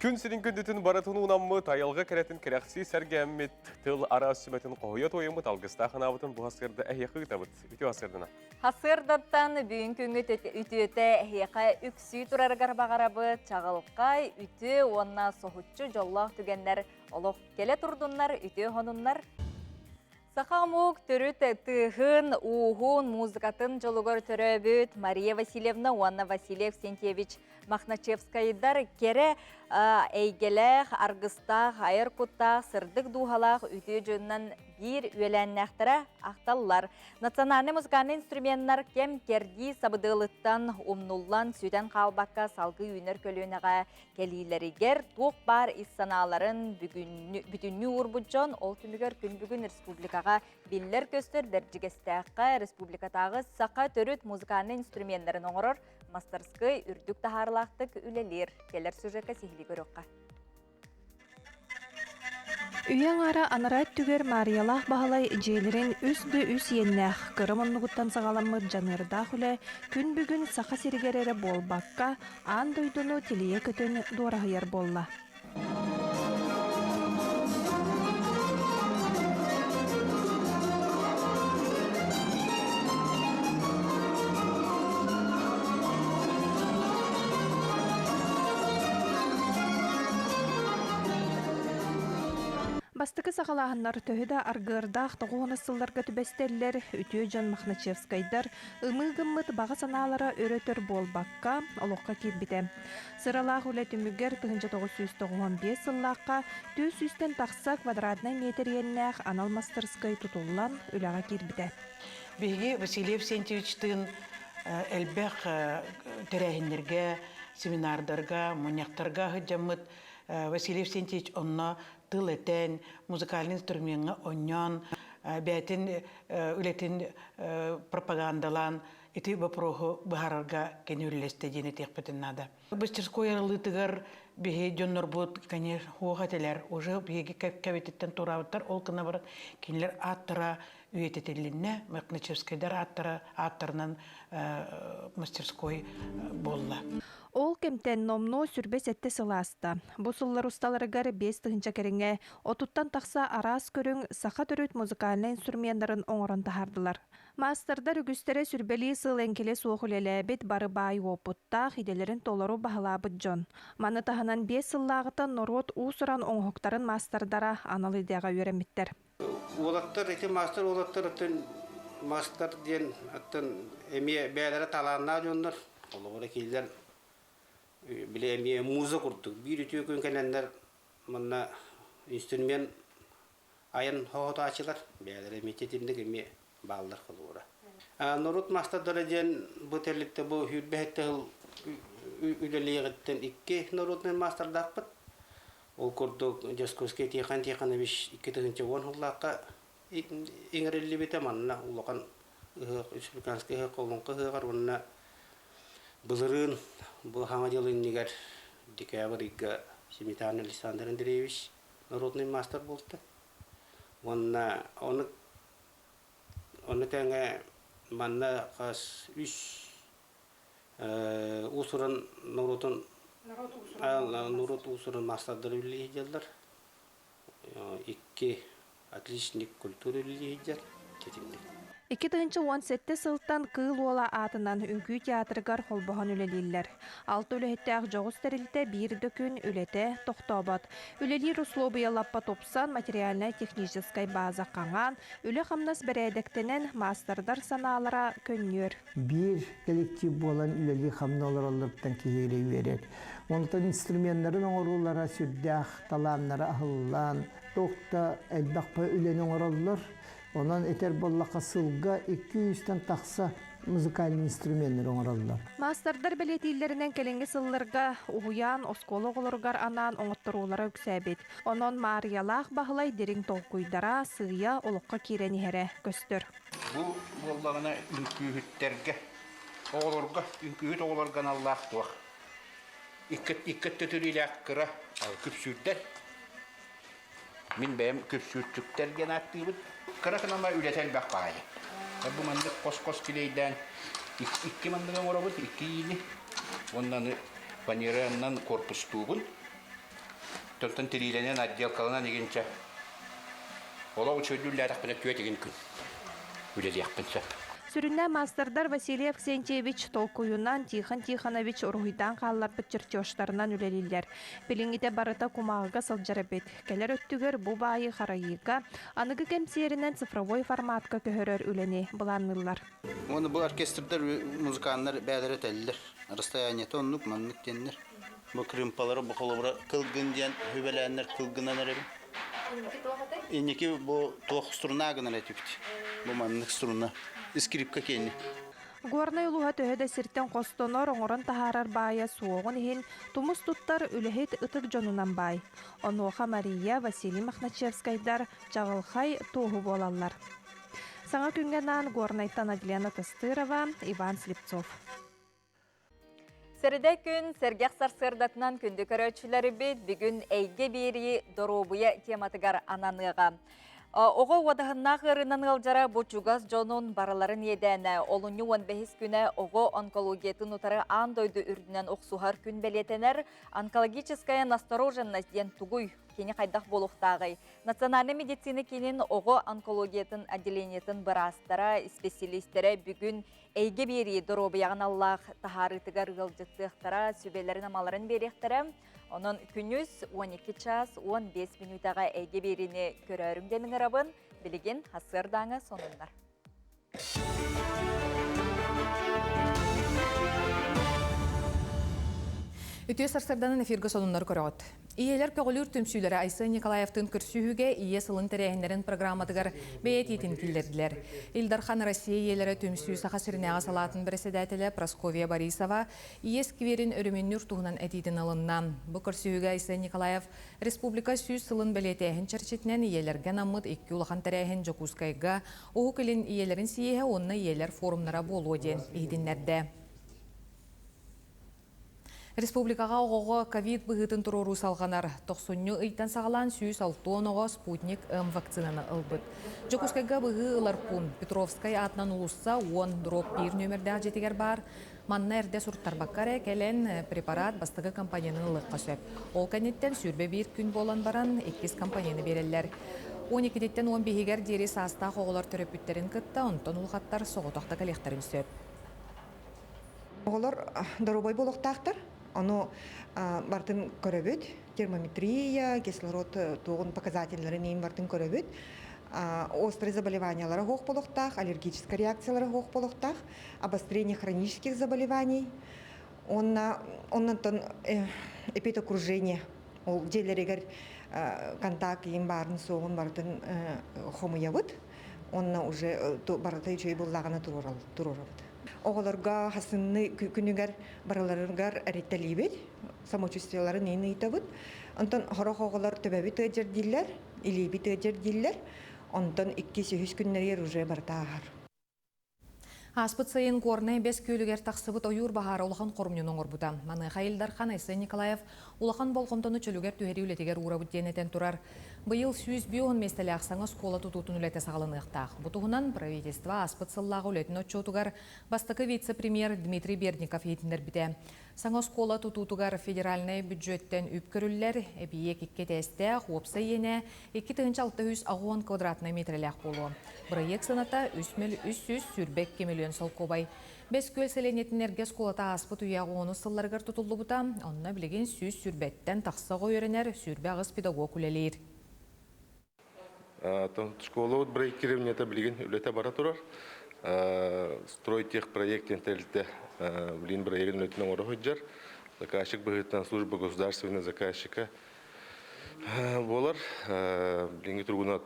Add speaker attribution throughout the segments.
Speaker 1: Күн сирин күндүтүн барытын уунаммыт, айылҕа кэрэтин кэрэхсии сэргээммит, тыл араас сүмэтин хоһуйа туойуммут алгыстаах анаабытын бу сарсыарда эһиэхэ ыытабыт. Үтүө сарсыардана.
Speaker 2: Сарсыардаттан бүгүн күҥҥүт үтүөтэ эһиэхэ үксүү турарыгар баҕарабыт. Чаҕылхай, үтүө уонна соһуччу дьоллоох түгэннэр олох кэлэ турдуннар, үтүө хонуннар. Саха омук төрүт тыаһын, ууһун, музыкатын дьолугар төрөөбүт Мария Васильевна уонна Василий Авксентьевич Мохначевскайдар кэрэ эйгэлээх, аргыстаах, айар куттаах, сырдык дууһалаах үтүө дьонунан биир үөлээннээхтэрэ ахталлар. Национальнай музыкальнай инструменнар кэм-кэрдии сабыдыалыттан умнуллан, сүтэн хаалбакка салгыы үүнэр көлүөнэҕэ кэлиилэригэр туох баар ис санааларын бүтүннүү уурбут дьон ол түмүгэр күн бүгүн республикаҕа биллэр-көстөр Бэрдьигэстээххэ республикатааҕы саха төрүт музыкальнай инструменнарын оҥорор мастарскай үрдүк таһаарылаахтык үлэлиир. Кэлэр сюжекка сиһилии көрүөххэ.
Speaker 3: Үйэ аҥаара анараа өттүгэр Маарыйалаах Баһылай дьиэлэрин үс да үс иэннээх, кыра муннугуттан саҕаламмыт дьаныардаах үлэ күн бүгүн Саха сиригэр эрэ буолбакка, аан дойдуну тилийэ көтөн дуораһыйар буолла. Бастакы саҕалааһыннар төһө да аргыардаах тоҕуһунус сылларга түбэстэллэр, үтүө дьон Мохначевскайдар ымыы гыммыт баҕа санаалара өрө-өтөр буолбакка, олоххо киирбитэ. Сыралаах үлэ түмүгэр 1995 сыллаахха 400-тэн тахса квадратнай миэтэр иэннээх анал мастарыскыай тутуллан үлэҕэ киирбитэ.
Speaker 4: Биһиги Василий Евсентьевичтыын элбэх тэрээһиннэргэ, семинардарга, мунньахтарга сылдьаммыт Василий Евсентьевич онно тыл этэн, музыкальный инструмеҥҥа оонньоон, бэйэтин үлэтин пропагандалаан ити боппуруоһу быһаарарга кини үлэлэстэ диэн этиэхпитин наада. Мастерской арыллыытыгар биһи дьоннорбут, конечно, хуох этилэр, уже биһиги кэбититтэн туораабыттар, ол гына баран кинилэр ааттара үйэтитилиннэ, Мохначевскайдар ааттара ааттарынан мастерской буолла.
Speaker 3: Ол кэмтэн номнуо сүрбэ сэттэ сыл ааста. Бу сыллар усталарыгар 5 тыһыынча кэриҥэ отуттан тахса араас көрүҥ саха төрүт музыкальнай инструменнарын оҥорон таһаардылар. Маастардар үгүстэрэ сүрбэлии сыл эҥкилэ суох үлэлээбит бары баай уопуттаах, идэлэрин толору баһылаабыт дьон. Маны таһынан 5 сыллааҕыта норуот уус-уран оҥоһуктарын маастардара анал идэҕэ үөрэммиттэр.
Speaker 5: Уолаттар ити маастар уолаттар оттон маастар диэн оттон эмиэ бэйэлэрэ талааннаах дьоннор. Холобура кинилэр били эмиэ муза курдук биир үтүө күн кэлэннэр манна инструмент айан хоһотооччулар бэйэлэрэ эмиэ титимник эмиэ бааллар холобура. Норуот маастардара диэн бу тэрилтэ бу сүүрбэһиттэ сыл үлэлиэҕиттэн икки народнай маастардаахпыт. Ол курдук Дьоскуоскай Тихон Тихонович 2010 сыллаахха иҥэриллибитэ. Манна улахан ыһыах, республиканскай ыһыах, Олоҥхо ыһыаҕар уонна былырыын бу Саҥа дьыл иннигэр декабрь ыйга Сметанин Александр Андреевич народный мастер буолта. Уонна ону ону тэҥэ манна хас үс уус-уран норуотун норуот уус-уран маастардара үлэлии сылдьаллар. Икки отличник культуры үлэлии сылдьар титимник.
Speaker 3: 2017 сылтан Кыыл Уола аатынан үҥкүү театрыгар холбоһон үлэлииллэр. Алта үлэһиттээх дьоҕус тэрилтэ биир да күн үлэтэ тохтообот. Үлэлиир услуобуйа лаппа тупсан, материальнай-техническэй база хаҥаан, үлэ-хамнас бэрээдэктэнэн, маастардар санаалара көнньүөр.
Speaker 6: Биир коллектив буолан үлэлии-хамныы олороллоруттан киһи эрэ үөрэр. Онтон инструменнарын оҥоруулара сүрдээх талааннара аһыллан, туох да элбэх үлэни оҥороллор. Онон этэр буоллахха сылга 200-тэн тахса музыкальный инструменнары оҥороллор.
Speaker 3: Маастардар бэлиэтииллэринэн кэлиҥҥи сылларга уһуйаан оскуола оҕолоругар анаан оҥотторуулара үксээбит. Онон Маарыйалаах Баһылай дириҥ толкуйдара сыыйа олоххо киирэн иһэрэ көстөр.
Speaker 7: Бу буоллаҕына үҥкүүһүттэргэ, оҕолорго, үҥкүүһүт оҕолорго аналлаах туох икки икки өттө түрүүлээх кыра күпсүүрдэр. Мин бэйэм күпсүүрчүктэр диэн ааттыыбын. Кыра кынама үлэтэ элбэх баҕайы. Бу маннык хос-хос килиэйдээн икки маннык оҥоробут, икки иини. Уонна аны фанеранан корпустуубун. Онтон тириилэнэн, отделкаланан игинчэ олох үчүгэйдик үлэлээтэхпинэ түөрт игин күн үлэлиэхпин сөп.
Speaker 3: Сүрүннээн маастардар Василий Авксентьевич толкуйунан Тихон Тихонович уруһуйдаан хаалларбыт чертежтарынан үлэлииллэр. Билиҥҥитэ барыта кумааҕыга сылдьар эбит. Кэлэр өттүгэр бу баайы харайыыга аныгы кэм сиэринэн цифровой форматка көһөрөр үлэни былаанныыллар.
Speaker 8: Уонна бу оркестрдар музыканнар бэйэлэрэ этэллэр. Расстояниета оннук маннык диэннэр. Бу крымпалары бу холобура кылгын диэн хүбэлээннэр кылгынан эрэбин. Инники бу туох струна гынан этибит. Бу маннык струна. Скрипка киэнни.
Speaker 3: Горнай улууһа төһө да сиртэн хостонор, оҥорон таһаарар баайа суоҕун иһин, тумус туттар үлэһит ытык дьонунан баай. Онуоха Мария, Василий Мохначевскайдар чаҕылхай туоһу буолаллар. Саҥа күҥҥэ анаан Горнайтан Адлена Тастырова, Иван Слепцов.
Speaker 2: Сэрэдэ күн сэргэх сарсыардатынан күндү көрөөччүлэрбит бүгүн эйгэ биэрии доруобуйа тематыгар ананыаҕа. Оҕо уодаһыннаах ыарыынан ыалдьара бу чугас дьонун барыларын иэдээнэ олунньу 15 күнэ оҕо онкологиятын утары аан дойду үрдүнэн охсуһар күн бэлиэтэнэр. Онкологическая настороженность диэн тугуй? Кини хайдах буолуохтааҕый? Национальнай медицина киинин оҕо онкологиятын отделениетын быраастара, исписэлиистэрэ бүгүн Эйгэ биэрии доруобуйаҕын аллаах таһаарыытыгар ыалдьыттыахтара, сүбэлэрин-амаларын биэриэхтэрэ. Онон күнүс 12 час 15 мүнүүтэҕэ эйгэ биэриини көрөөрүҥ диэн ыҥырабын. Билигин сарсыардааҥы сонуннар.
Speaker 9: Үтүө сарсыарданан эфиргэ сонуннары көрөҕүт. Ийэлэр көҕүлүүр түмсүүлэрэ Айсен Николаевтыын көрсүһүүгэ Ийэ сылын тэрээһиннэрин программатыгар бэйэ этиитин киллэрдилэр. Ил Дархан Россия ийэлэрэ түмсүү Саха сиринээҕи салаатын бэрэссэдээтэлэ Прасковья Борисова Ийэ скверин өрөмүөннүүр туһунан этиитин ылынна. Бу көрсүһүүгэ Айсен Николаев республика 100 сылын бэлиэтээһин чэрчитинэн ийэлэргэ анаммыт икки улахан тэрээһин Дьокуускайга Уһук Илин ийэлэрин сийиэһэ уонна ийэлэр форумнара буолуо диэн иһитиннэрдэ. Республикаҕа оҕоҕо ковид быһыытын туруоруу салҕанар. Тохсунньу ыйтан саҕалаан 160 оҕо Спутник М вакцинаны ылбыт. Дьокуускайга быһыы ылар пуун Петровскай аатынан уулусса 10 дроп 1 нүөмэрдээх дьиэтигэр баар. Манна эрдэ суруттарбакка эрэ кэлэн препарат бастакы компоненын ылыахха сөп. Ол кэнниттэн 21 күн буолан баран иккис компонены биэрэллэр. 12-титтэн 15-гэр диэри саастаах оҕолор төрөппүттэрин кытта, онтон улахаттар соҕотох да кэлиэхтэрин сөп.
Speaker 10: Оҕолор доруобай буолуохтаахтар. Ону барытын көрөбүт. Термометрия, кислород туоҕун показателлэрин иин барытын көрөбүт. Острые заболеваниялара суох буолуохтаах, аллергическая реакциялара суох буолуохтаах, обострение хронических заболеваний, уонна оннонтон эпидокружение ол дьиэлэригэр контакт иин баарын суоҕун барытын хомуйабыт. Онно уже барыта үчүгэй буоллаҕына туруорабыт. Оҕолорго хасынны күнүгэр барыларыгар эриттэлиибит, самочувствиеларын иин ыйтабыт. Онтон хорох оҕолор төбөбүт ыадьар дииллэр, илиибит ыадьар дииллэр. Онтон иккис-үһүс күннэригэр уже барыта ааһар.
Speaker 9: Ааспыт сайын Горнай Бэс күөлүгэр тахсыбыт ойуур баһаара улахан хоромньуну оҥорбута. Маныаха Ил Дархан Айсен Николаев улахан болҕомтону чөлүгэр түһэрии үлэтигэр уурабыт диэн этэн турар. Быйыл 150 миэстэлээх саҥа оскуола тутуутун үлэтэ саҕаланыахтаах. Бу туһунан правительство ааспыт сыллааҕы үлэтин отчуотугар бастакы вице-премьер Дмитрий Бердников иһитиннэрбитэ. Саҥа оскуола тутуутугар федеральнай бюджеттэн үп көрүллэр, эбийиэк икки этээстээх, уопсай иэнэ 2680 квадратнай миэтэрэлээх буолуо. Бырайыак сыаната 3 322 миллион солкуобай. Бэс Күөл сэлиэнньэтин эргэ оскуолата ааспыт үйэ онус сылларыгар тутуллубута, онно билигин 120-тэн тахса оҕо үөрэнэр, 28 педагог үлэлиир.
Speaker 11: Школабыт проектированиета билигин үлэтэ бара турар. Стройтехпроект диэн тэрилтэ билигин бырайыагын үлэтин оҥоро сылдьар. Заказчик быһыытынан служба государственного заказчика буолар. Билиҥҥи туругунан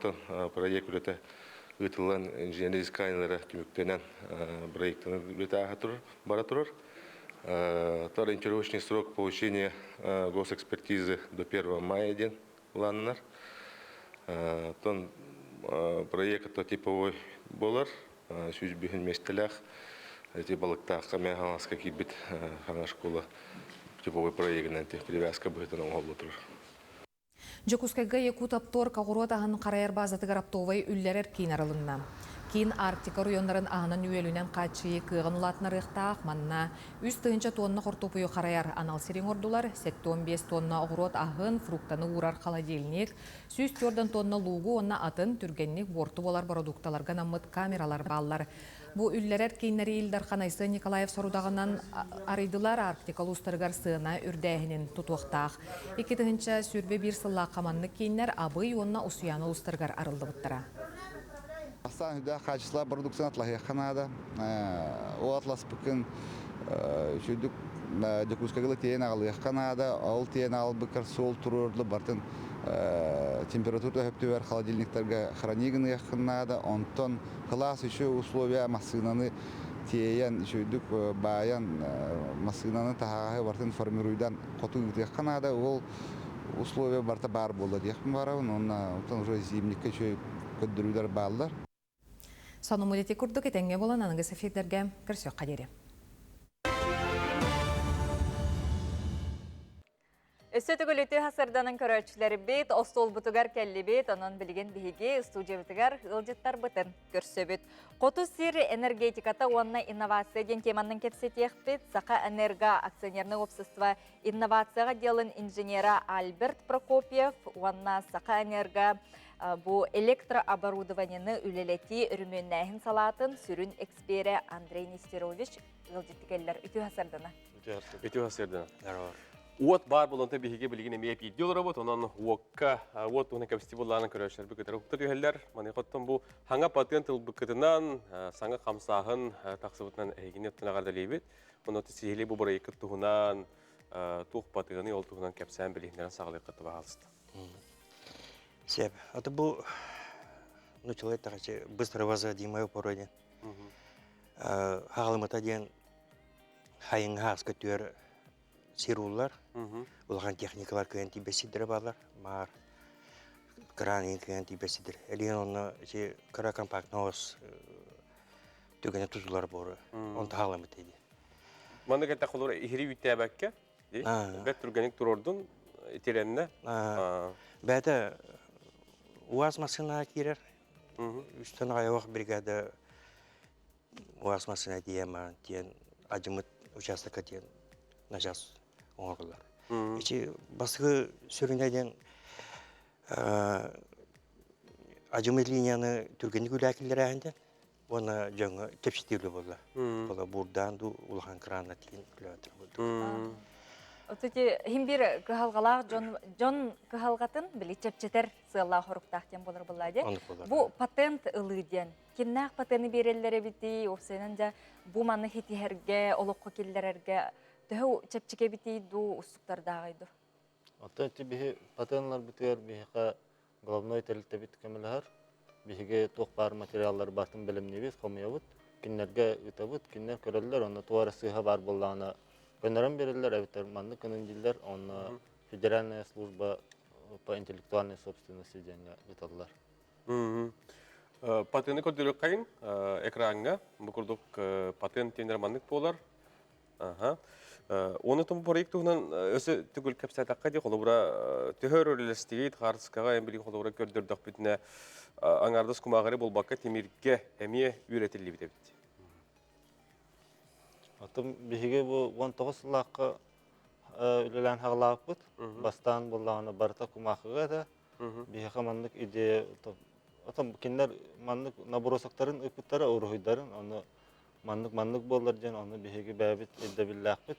Speaker 11: проект үлэтэ ыытыллан инженерный изысканиелара түмүктэнэн проектын үлэтэ ааһа турар, бара турар. Ориентировочный срок получения госэкспертизы до 1 мая диэн планнанар. Оттон проект то типовой буолар, 105 миэстэлээх. Эти балыктаахха мэ хаҥаска киирбит хаҥа школа типовой проегынан привязка быһыытынан оҥоһулла турар.
Speaker 9: Дьокуускайга Якутопторг оҕуруот аһын харайар базатыгар оптовай үллэрэр киин арылынна. Киин Арктика оройуоннарын аһынан-үөлүнэн хааччыйыы кыаҕын улаатынарыахтаах. Манна 3 тыһыынча туонна хортуоппуйу харайар анал сири оҥордулар, 75 туонна оҕуруот аһын, фруктаны уурар холодильник, 104 тонна луугу уонна атын түргэнник буорту буолар бородуукталарга анаммыт камералар бааллар. Бу үллэрэр кииннэри Ил Дархан Айсен Николаев сорудаҕынан арыйдылар Арктика улуустарыгар сыана үрдээһинин тутуохтаах. 2021 сыллаахха маннык кииннэр Абый уонна Усуйаана улуустарыгар арыллыбыттара.
Speaker 12: Бастаан үрдээх хаачыстыбалаах продукцияны атлаһыахха наада. Ол атласпыккын үчүгдүк Дьокуускайга тиэйэн аҕалыахха наада. Ол тиэйэн аҕалбыккар суол туруоруллу бартын температура өһөптүбэр холодильниктарга храни гыныаххын наада. Онтон кылаас үчүгэй условия массыынаны тиэйэн, үчүгэйдик баайан, массыынаны таһаҕаһы барытын формируйдан хоту ыытыахха наада. Ол условия барыта баар буолла диэхпин баҕарабын. Уонна онтон уже зимникка үчүгэй көрдөрүүлэр бааллар.
Speaker 9: Сонуммут ити курдук этэҥҥэ буолан аныгыс эфирдэргэ көрсүөххэ диэри.
Speaker 2: Өссө төгүл үтүө сарданан көрөөччүлэрбит остуолбутугар кэллибит, онон билигин биһиги студиябытыгар ыалдьыттарбытын көрсөбүт. Хоту сир энергетиката уонна инновация диэн теманан кэпсэтиэхпит. Саха Энерго акционерное общество инновацияҕа отделын инженера Альберт Прокопьев уонна Саха Энерго бу электрооборудованиены үлэлэтии өрөмүөннээһин салаатын сүрүн эксперэ Андрей Нестерович ыалдьытты кэллэр. Үтүө сардана.
Speaker 1: Үтүө сардана. Уот баар болонто биһиги билигин эмиэ пиирдии олоробут, онон уокка уот туһунан кэпсэтии буллаанан көрөөччүлэрбит кытары укта түһэллэр. Маныхаттан бу хаҥа патыан тылбыккытынан саҥа хамсааһын тахсыбытынан эһигини оттон эҕэрдэлиибит. Онон сиһилии бу бырайыккыт туһунан туох патыаны ол туһунан кэпсээн билиһиннэрэн саҕалыаххыт баҕалыста.
Speaker 13: Сеп. Это бу ну человек такой быстро возводимая породе. Хаҕалымата диэн хайыҥ хааска түөр сир ууллар. Улахан техникалар кыайан тиийбэт сирдэрэ бааллар. Маар кран иһин кыайан тиийбэт сирдэр. Элиэн онно ити кыра компактный ос түгэнэ тутулар буору. Онто хаҕаламыт диye.
Speaker 1: Маннык этэх холура иһири үүттээбэккэ, бэт түргэнник турордун итирэннэ.
Speaker 13: Бэйэтэ УАЗ массыына киирэр. Үстэн аҕайах бригада УАЗ массыына тиийэн тиэн адьымыт участокка тиэн начаас оҥоруллар. Ичи бастакы сүрүнэ диэн адьымыт линияны түргэнник үлээкиллэрээһинтэн уонна дьоҥҥо кэпсэтиилэ буолла. Була буурдаан дуу улахан кранна тиин үлээтир буолду.
Speaker 2: Отути хим бир кыһалҕалаах дьон дьон кыһалҕатын били чэпчэтэр сыаллаах хоруктаах диэн буолар буолла дии. Бу патент ылыы диэн кимнээх патены биэрэллэр эбитий, уопсайынан дьэ бу маны хитиһэргэ, олоххо киллэрэргэ төһө чэпчэки эбитий дуу, устуктардааҕый дуу?
Speaker 14: Оттон ити биһи патенларбытыгар биһиэхэ главной тэрилтэбит көмөлөһөр. Биһиги туох баар материаллары барытын бэлэмниибит, хомуйабыт. Кинилэргэ ыытабыт, кинилэр көрөллөр, онно туох эрэ сыыһа баар буоллаҕына көннөрөн биэрэллэр эбэтэр маннык гынан дииллэр, онно Федеральная служба по интеллектуальной собственности диэҥҥэ ыыталлар.
Speaker 1: Патены көрдөрүөххэйин экраҥҥа. Бу курдук патент диэннэр маннык буолар. Оны тум проект туһунан өсө түгүл кэпсээтэххэ дии холобура төһө өрөлөстигит хаартыскаҕа эн билигин холобура көрдөрдөхпүтүнэ аҥаардас кумааҕы буолбакка тимиргэ эмиэ үөрэтиллибит эбит.
Speaker 14: Оттон биһиги бу 19 сыллаахха үлэлээн хаҕалаабыппыт. Бастаан буоллаҕына барыта кумаахыга этэ. Биһиэхэ маннык идея отон кинилэр маннык набросоктарын ыыппыттара уруһуйдарын ону маннык маннык буоллар диэн ону биһиги бэйэбит ирдэбиллээхпит.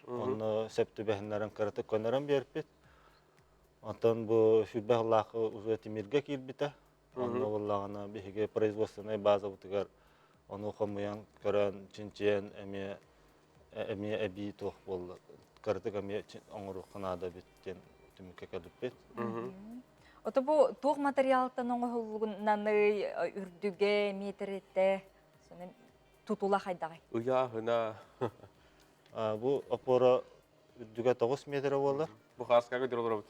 Speaker 14: Онно сөп түбэһиннэрэн кыратык көнөрөн биэрпит. Онтон бу сүүрбэ сыллаах уже тимиргэ киирбитэ. Онно буоллаҕына биһиги производственнай базабытыгар ону хомуйан көрөн, чинчийэн эмиэ эмиэ эбии туох буолла кыратык эмиэ оҥоруохха наада эбит диэн түмүккэ кэлиппит.
Speaker 2: Ото бу туох материалтан оҥоһуллугунаный үрдүгэ, миэтэрэтэ, тутула хайдаҕый?
Speaker 1: Ыйааһына.
Speaker 14: Бу опора үрдүгэ 9 метр буолар.
Speaker 1: Бу хааскаға көрөр олоробут.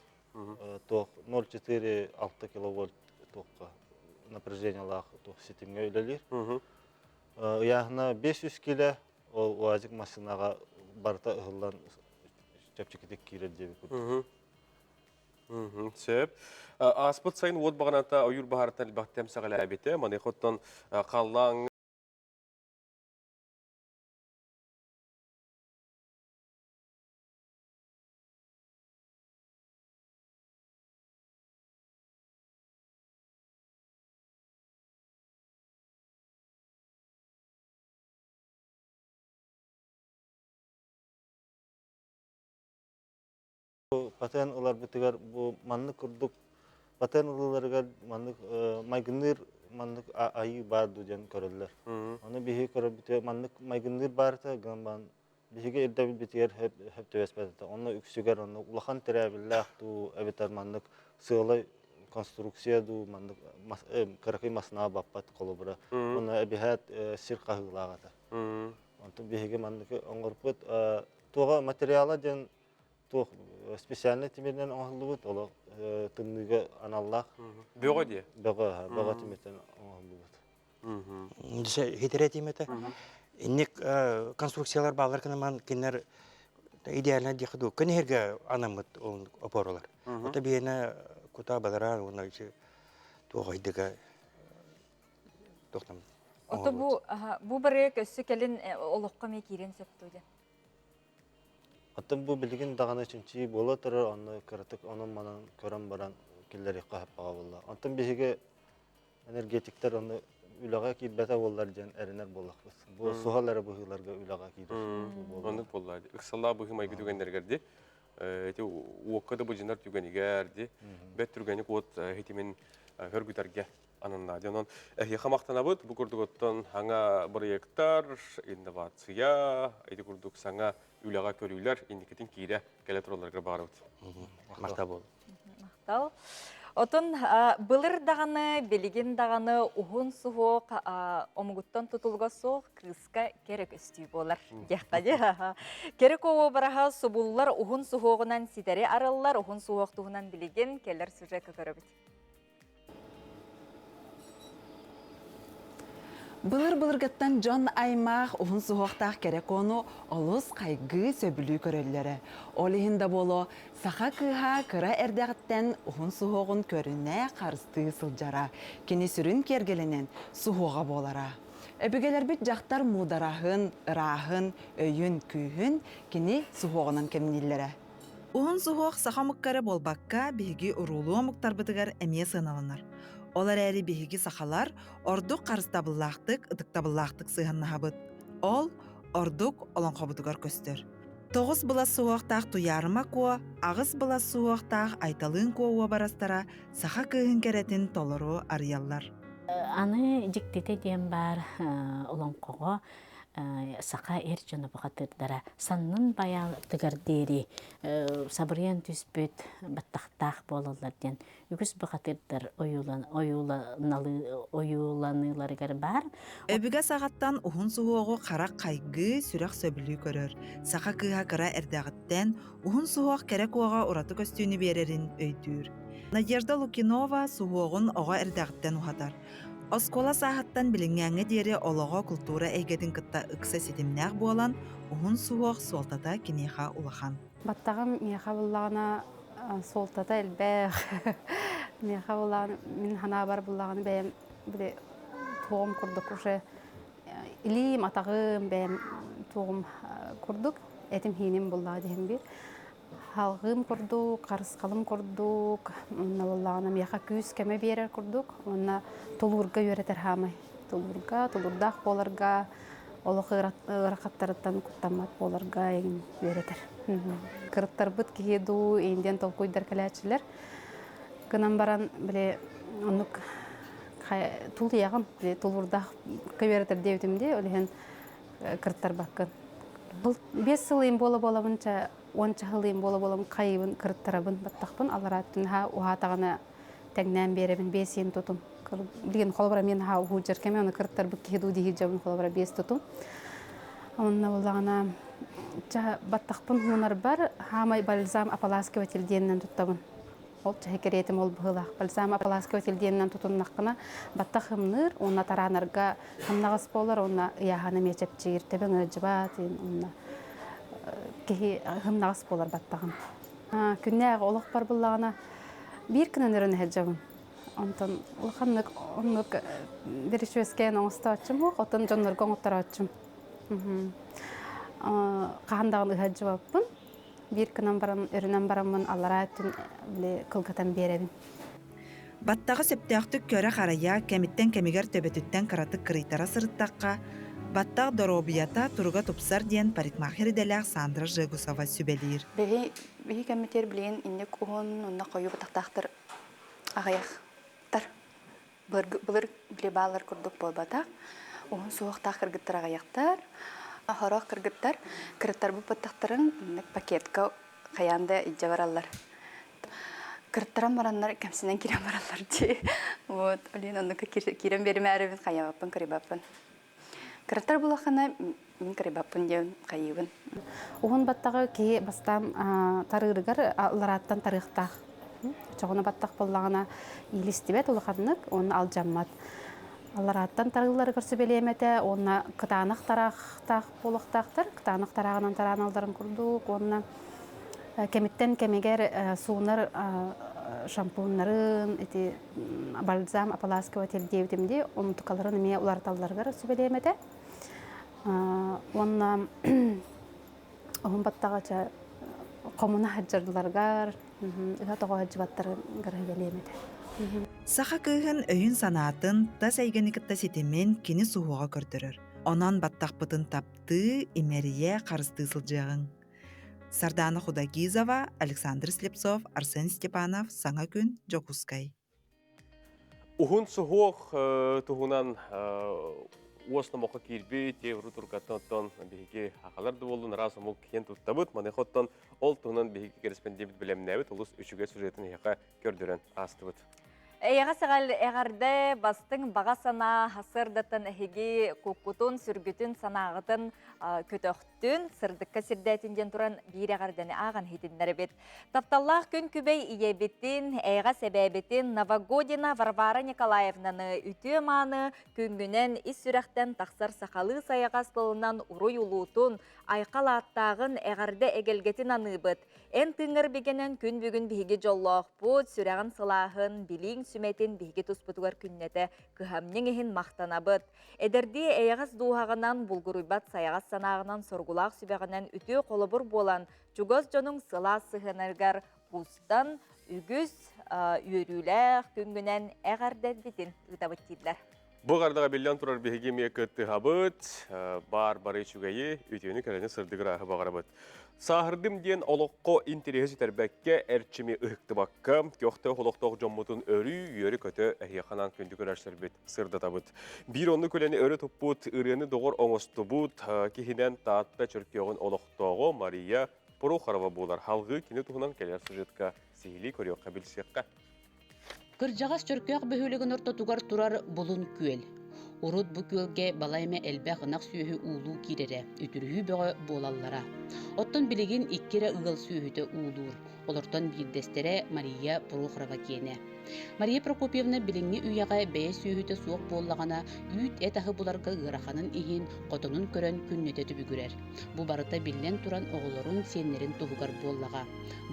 Speaker 14: Туох 0,4-6 киловольт туохха напряжениелаах туох ситимҥэ үлэлиир. Ыйааһына 500 кило, ол УАЗик массыынаҕа барыта ыһыллан чэпчэкитик киирэр диэбит курдук.
Speaker 1: Сөп. Ааспыт сайын уот баҕаната ойуур баһаарыттан элбэхтэ эмсэҕэлээбитэ. Маныаха оттон халлааҥҥа
Speaker 14: Патент ыларбытыгар бу маннык курдук патент ылыыларыгар маннык майгынныыр маннык айыы баар дуу диэн көрөллөр. Ону биһиги көрөрбүтүгэр маннык майгынныыр баарыта гынан баран биһиги ирдэбилбитигэр сөп түбэспэт этэ. Онно үксүгэр онно улахан тирээбиллээх дуу эбэтэр маннык сыалай конструкция дуу маннык кыракый масынаа баппат холобура. Онно эбиһээт сир хаһыылаах этэ. Онтон биһиги маннык оҥорбут туоҕа материала диэн туох специальный тимиринэн оҥоһуллубут олох тымныыга аналлаах.
Speaker 1: Бөҕө диэ?
Speaker 14: Бөҕө, бөҕө тимиртэн оҥоһуллубут.
Speaker 13: Хитирэ тиимэтэ. Инник конструкциялар бааллар кынаман кинилэр идеально диэхэ дуу көнүһэргэ анаммыт опоралар. Ото биэнэ кута балара уонна туох айдыга тохтам.
Speaker 2: Ото бу бу барык өссө кэлин олоххо ме киирэн сөптүү диэн.
Speaker 14: Оттон бу билигин даҕаны чинчийии буола турар, онно кыратык онон-манан көрөн баран киллэриэххэ сөп буолла. Онтон биһиги энергетиктэр ону үлэҕэ киирбэтэ буоллар диэн эрэнэр буоллахпыт. Бу суһал эрэ быһыыларга үлэҕэ киирэр.
Speaker 1: Оннук буолла. Ыксаллаах быһыы майгы түгэннэригэр ди ити уокка да быдьынар түгэнигэр ди бэт түргэнник уот хитимин хөргүтэргэ ананна. Онон эһиэхэ махтанабыт. Бу курдук оттон саҥа бырайыактар, инновация, ити курдук саҥа үлэҕэ көрүүлэр инникитин киирэ кэлэ туралларыгар баҕарабыт.
Speaker 13: Махтал буолун.
Speaker 2: Махтал. Отон былыр даҕаны, билигин даҕаны уһун суһуох омугуттан тутулуга суох кыыска кэрэ көстүү буолар диэххэ дии. Кэрэ уобараһа субуллар уһун суһуоҕунан ситэри арыллар, уһун суһуох туһунан билигин кэлэр сюжекка көрөбүт.
Speaker 15: Былыр-былыргыттан дьон аймах уһун суһуохтаах кэрэ куону олус хайгыы, сөбүлүү көрөллөрө. Ол иһин да буолуо, саха кыыһа кыра эрдэҕиттэн уһун суһуоҕун көрүнэ, харыстыы сылдьара. Кини сүрүн киэргэлинэн суһуоҕа буолара. Өбүгэлэрбит дьахтар муудараһын, ырааһын, өйүн, күүһүн кини суһуоҕунан кэмнииллэрэ. Уһун суһуох саха омукка эрэ буолбакка, биһиги уруулуу омуктарбытыгар эмиэ сыаналанар. Ол эрээри биһиги сахалар ордук харыстабыллаахтык, ытыктабыллаахтык сыһыаннаһабыт. Ол ордук олоҥхобутугар көстөр. Тоҕус былас суһуохтаах Туйаарыма Куо, аҕыс былас суһуохтаах Айталыын Куо уобарастара саха кыыһын кэрэтин толору арыйаллар.
Speaker 16: Аны дьиктитэ диэн баар олоҥхоҕо саха эр дьоно бухатыырдара саннын байаатыгар диэри сабырыйан түспүт баттахтаах буолаллар диэн үгүс бухатыырдар ойууланыыларыгар баар.
Speaker 15: Өбүгэ саҕаттан уһун суһуоҕу харах хайгыы, сүрэх сөбүлүү көрөр. Саха кыыһа кыра эрдэҕиттэн уһун суһуох кэрэ куоҕа ураты көстүүнү биэрэрин өйдүүр. Надежда Лукинова суһуоҕун оҕо эрдэҕиттэн уһатар. Оскуола сааһыттан билиҥҥээҥҥэ диэри олоҕо култуура эйгэтин кытта ыкса ситимнээх буолан, уһун суһуох суолтата киниэхэ улахан.
Speaker 17: Баттаҕым миэхэ буллаҕына суолтата элбэх. Миэхэ буллаҕына мин санаабар буллаҕына бэйэм били туоҕум курдук уже илиим, атаҕым бэйэм туоҕум курдук этим-хииним буллаҕа диһим биир. Халҕыым курдук, харысхалым курдук, уонна буоллаҕына миэхэ күүс-көмө биэрэр курдук уонна тулуурга үөрэтэр хаамай. Тулуурга, тулуурдаах буоларга, олох ыарахаттарыттан куттаммат буоларга эҥин үөрэтэр. Кырыттарбыт киһи дуу, индиан толкуйдар кэлээччилэр. Гынан баран, били, оннук тулуйаҕын, били, тулуурдаах үөрэтэр диэбитим дии, ол иһин кырыттарбаккын. Бұл 5 сыл им бола-болабын ча уонча сыл бола-болам хайыбын кырыттарабын баттахпын аллараа өттүн ха уһаатаҕына тэҥнээн биэрэбин биэс иин тутум. Билигин холобура мен ха уһуужар кэме оны кырыттарбыт киһи дуу дии дьабын холобура биэс тутум. Онно буллаҕына ча баттахпын хуунарбар хаамай бальзам ополаскиватель диэнинэн туттабын. Ол чаһы кэриэтим ол быһыылаах. Бальзам ополаскиватель диэнинэн тутуннаххына баттах ымныыр, уонна тараанарга хамнаҕас буолар, уонна ыйааһын эмиэ чэпчиир, төбөҥ ыалдьыбат, уонна киһи ымнаҕас буолар баттаҕын. Күннээҕи олох бар буллаҕына Биир күнэн өрөн иһэджабын. Онтон улаханнык оннук берешүөскээн оҥостооччум суох, оттон дьоннорго оҥотторооччум. Хаһан даҕаны ыһадьыбаппын. Биир гынан баран, өрүнэн бараммын аллараа өттүн били кылгатан биэрэбин.
Speaker 15: Баттаҕы сөптөөхтүк көрө-харайа, кэмиттэн кэмигэр төбөтүттэн кыратык кырыйтара сырыттахха, баттах доруобуйата туруга тупсар диэн парикмахер идэлээх Сандра Жегусова сүбэлиир.
Speaker 18: Биһи биһи кэммитигэр билигин инник уһун уонна хойуу баттахтаахтар аҕыйахтар. Былыр били баалар курдук буолбатах. Уһун суһуохтаах кыргыттар аҕыйахтар. Хорох кыргыттар кырыттарбыт баттахтарын пакетка хайаан да илдьэ бараллар. Кырыттаран бараннар кэмсинэн киирэн бараллар дии. Вот, блин, оннука киирэн биэримээрибин хайаабаппын, кырыйбаппын. Кыраттар булахына мин кырыйбаппын диэн хайыыбын.
Speaker 17: Уһун баттаҕы киһи бастаан тарыырыгар алларааттан тарыахтаах. Чоҕуна баттах буоллаҕына иилистибэт улаханнык уонна алдьаммат. Алларааттан тарыылларыгар сүбэлиэм этэ уонна кытаанах тараахтаах буолуохтаахтар. Кытаанах тарааҕынан тарааналларын курдук уонна кэмиттэн кэмигэр суунар шампуннарын ити бальзам ополаскиватель диэбитим дии онтукаларын эмиэ уларыталларыгар сүбэлиэм этэ уонна уһун баттаҕа хомуна сылдьалларыгар ыһа тоҕо сылдьыбаттарыгар сүбэлиэм этэ.
Speaker 15: Саха кыыһын өйүн-санаатын, тас эйгэни кытта ситимин кини суһуоҕа көрдөрөр. Онон баттахпытын таптыы, имэрийэ, харыстыы сылдьыаҕыҥ. Сардаана Худогизова, Александр Слепцов, Арсен Степанов, Саҥа күн, Дьокуускай.
Speaker 1: Уһун суһуох туһунан уос номоххо киирбит, урут-уруккаттан оттон биһиги хахалар да буоллун араас омук киэн туттабыт. Маныаха оттон ол туһунан биһиги кэрэспэндиэбит бэлэмнээбит олус үчүгэй сюжетын эһиэхэ көрдөрөн аастыбыт.
Speaker 2: Эйэҕэ сэҕэл эҕэрдэ бастыҥ баҕа санаа сырдатан эһиги куккутун, сүргүтүн, санааҕытын көтөхтүн, сырдыкка сирдээтин диэн туран биир эҕэрдэни ааҕан иһитиннэрэбит. Тапталлаах күн күбэй ийэбитин, эйэҕэс эбээбитин Новогодина Варвара Николаевнаны үтүө-мааны күҥҥүнэн ис сүрэхтэн тахсар сахалыы сайаҕас тылынан уруй улуутун, айхал ааттааҕын эҕэрдэ эгэлгэтин аныыбыт. Эн тыыҥҥар бигэнэн күн бүгүн биһиги дьоллоохпут, сүрэҕин сылааһын, билииҥ сүмэтин биһиги туспутугар күннэтэ кыһамньыҥ иһин махтанабыт. Эдэрдии эйэҕэс дууһаҕынан, булгуруйбат сайаҕас санааҕынан, соргулаах сүбэҕинэн үтүө холобур буолан, чугас дьонуҥ сылаас сыһыанарыгар куустан үгүс үөрүүлээх күҥҥүнэн эҕэрдэрбитин ыытабыт дииллэр.
Speaker 1: Бу гардаҕа биллэн турар биһиги эмиэ кыттыһабыт, баар бары үчүгэйи, үтүөнү кэрэни сырдыгырааһы баҕарабыт. Сааһырдым диэн олоххо интэриэһи сүтэрбэккэ, эрчими ыһыктыбакка, көхтөөх олохтоох дьоммутун өрүү үөрэ-көтө эһиэхэ анаан күндү көрөөччүлэрбит сырдатабыт. Биир оннук үлэни өрө туппут, ырыаны доҕор оҥостубут киһинэн Таатта Чөркөөҕүн олохтооҕо Мария Прохорова буолар. Халгыы кини туһунан кэлэр сюжетка сиһилии көрүөххэ билсиэххэ.
Speaker 19: Кырдьаҕас Чөркөөх бөһүөлэгин ортотугар турар Булун күөл. Урут бу күөлгэ балай эмэ элбэх ынах сүөһү уулуу киирэрэ, үтүрүһүү бөҕө буолаллара. Оттон билигин икки эрэ ыал сүөһүтэ уулуур. Олортон биирдэстэрэ Мария Прохорова киэнэ. Мария Прокопьевна билиҥҥи үйэҕэ бэйэ сүөһүтэ суох буоллаҕына, үүт-эт аһы буларга ыараханын иһин хотонун көрөн күннэтэ түбүгүрэр. Бу барыта биллэн туран оҕолорун, сиэннэрин туһугар буоллаҕа.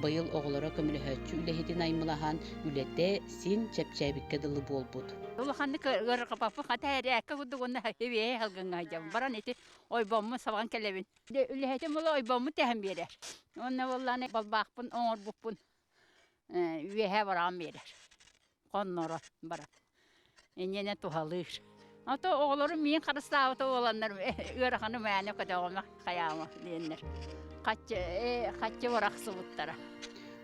Speaker 19: Быйыл оҕолоро көмөлөһөөччү үлэһитин аймылаһан, үлэтэ син чэпчээбиккэ дылы буолбут.
Speaker 20: Улаханнык ыарырҕапаппын хата эрээккэ курдук уонна үөһэ салгыҥҥа сылдьабын. Баран ити ойбоммун сабан кэлэбин. Үлэһитим була ойбоммун тэһэн биэрэр. Уонна буоллааны балбаахпын оҥорбуппун үөһэ бараан биэрэр. Хонноро баран. Инньэнэ туһалыыр. Ото оҕолорум миин харыстаабыта буоланнар ыараханы мээнэ көтөҕүмэ хайаама диэннэр хаччы хаччы барахсыбыттара.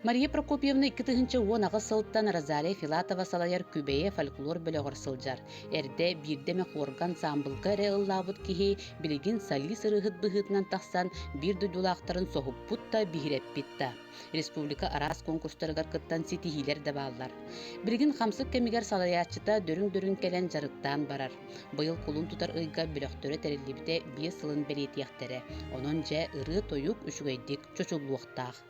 Speaker 19: Мария Прокопьевна 2018 сылтан Розалия Филатова салайар Күбэйэ фольклор бөлөҕөр сылдьар. Эрдэ биирдэ эмэ хуорга ансаамбылга эрэ ыллаабыт киһи билигин солист ырыаһыт быһыытынан тахсан биир дойдулаахтарын соһуппут да биһирэппит да. Республика араас конкурстарыгар кыттан ситиһиилэр да бааллар. Билигин хамсык кэмигэр салайааччыта дөрүн-дөрүн кэлэн дьарыктаан барар. Быйыл кулун тутар ыйга бөлөхтөрө тэриллибитэ 5 сылын бэлиэтиэхтэрэ. Онон дьэ ырыа-тойук үчүгэйдик чочуллуохтаах.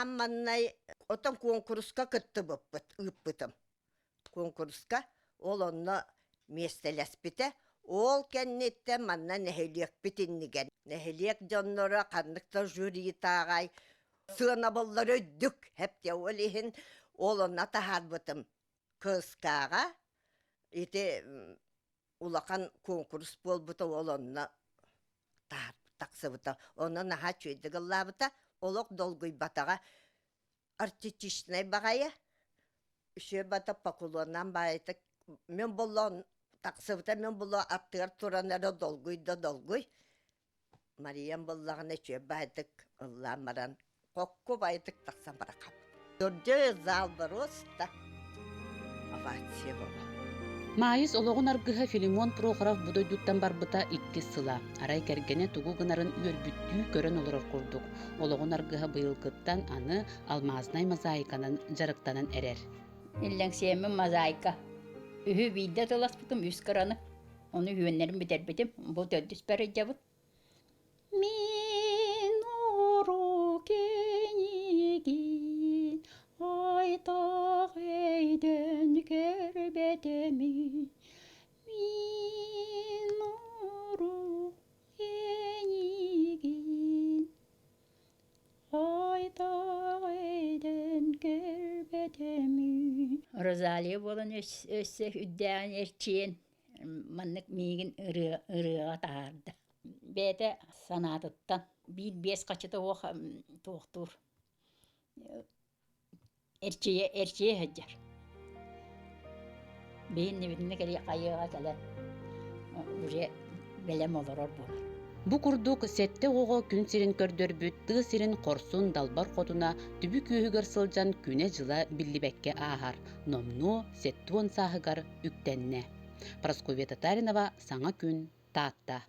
Speaker 21: Аан маннай отон куонкуруска кыттыбыппыт, ыыппытым. Куонкуруска ол онно миэстэлэспитэ. Ол кэнниттэн манна нэһилиэкпит иннигэр нэһилиэк дьонноро ханнык да жюритааҕай сыанабыллары өйдүк хэптэ ол иһин ол онно таһаарбытым КСК-ҕа ити улахан куонкурус буолбута ол онно тахсыбыта. Онно наһаа үчүгэйдик ыллаабыта, олох долгуйбатаҕа. Артистичнай баҕайы, үчүгэй бата поклоннаан баайытык мин боллоон тахсыбыта мин боллоо аттыгар туран эрэ долгуй да долгуй. Мариям буллаҕына үчүгэй баайытык ыллаан баран хокку баайытык тахсан барахап. Дордьой зал боруоста овация буолла.
Speaker 19: Маайыс олоҕун аргыһа Филимон Прохоров бу дойдуттан барбыта иккис сыла. Арай кэргэнэ тугу гынарын үөрбүттүү көрөн олорор курдук. Олоҕун аргыһа быйылгыттан аны алмаазнай мозаиканан дьарыктанан эрэр.
Speaker 20: Иллэҥсиэммин мозаика. Үһү биирдэ тыласпытым үс кыраны. Ону үһүөннэрин бүтэрбитим. Бу төрдүспэр ыйдьабыт. Мин урукенигин айтах өйдөн көрбөтөмүн. Мин урукенигин айтах өйдөн көрбөтөмүн. Розалия буолан өссө үрдээҕин эрчийэн маннык миигин ырыа ырыаҕа таһаарда. Бэйэтэ санаатыттан биир биэс хаччыта уох туохтуур эрчийэ эрчийэ сылдьар. Биһиннибитинэ кэлии хайыаҕа кэлэн уже бэлэм олорор буолар.
Speaker 19: Бу курдук сэттэ оҕоҕо күн сирин көрдөрбүт тыа сирин хорсун далбар хотуна түбүк үөһүгэр сылдьан күнэ-дьыла биллибэккэ ааһар, номнуо 70 сааһыгар үктэннэ. Прасковья Татаринова Саҥа күн, Таатта.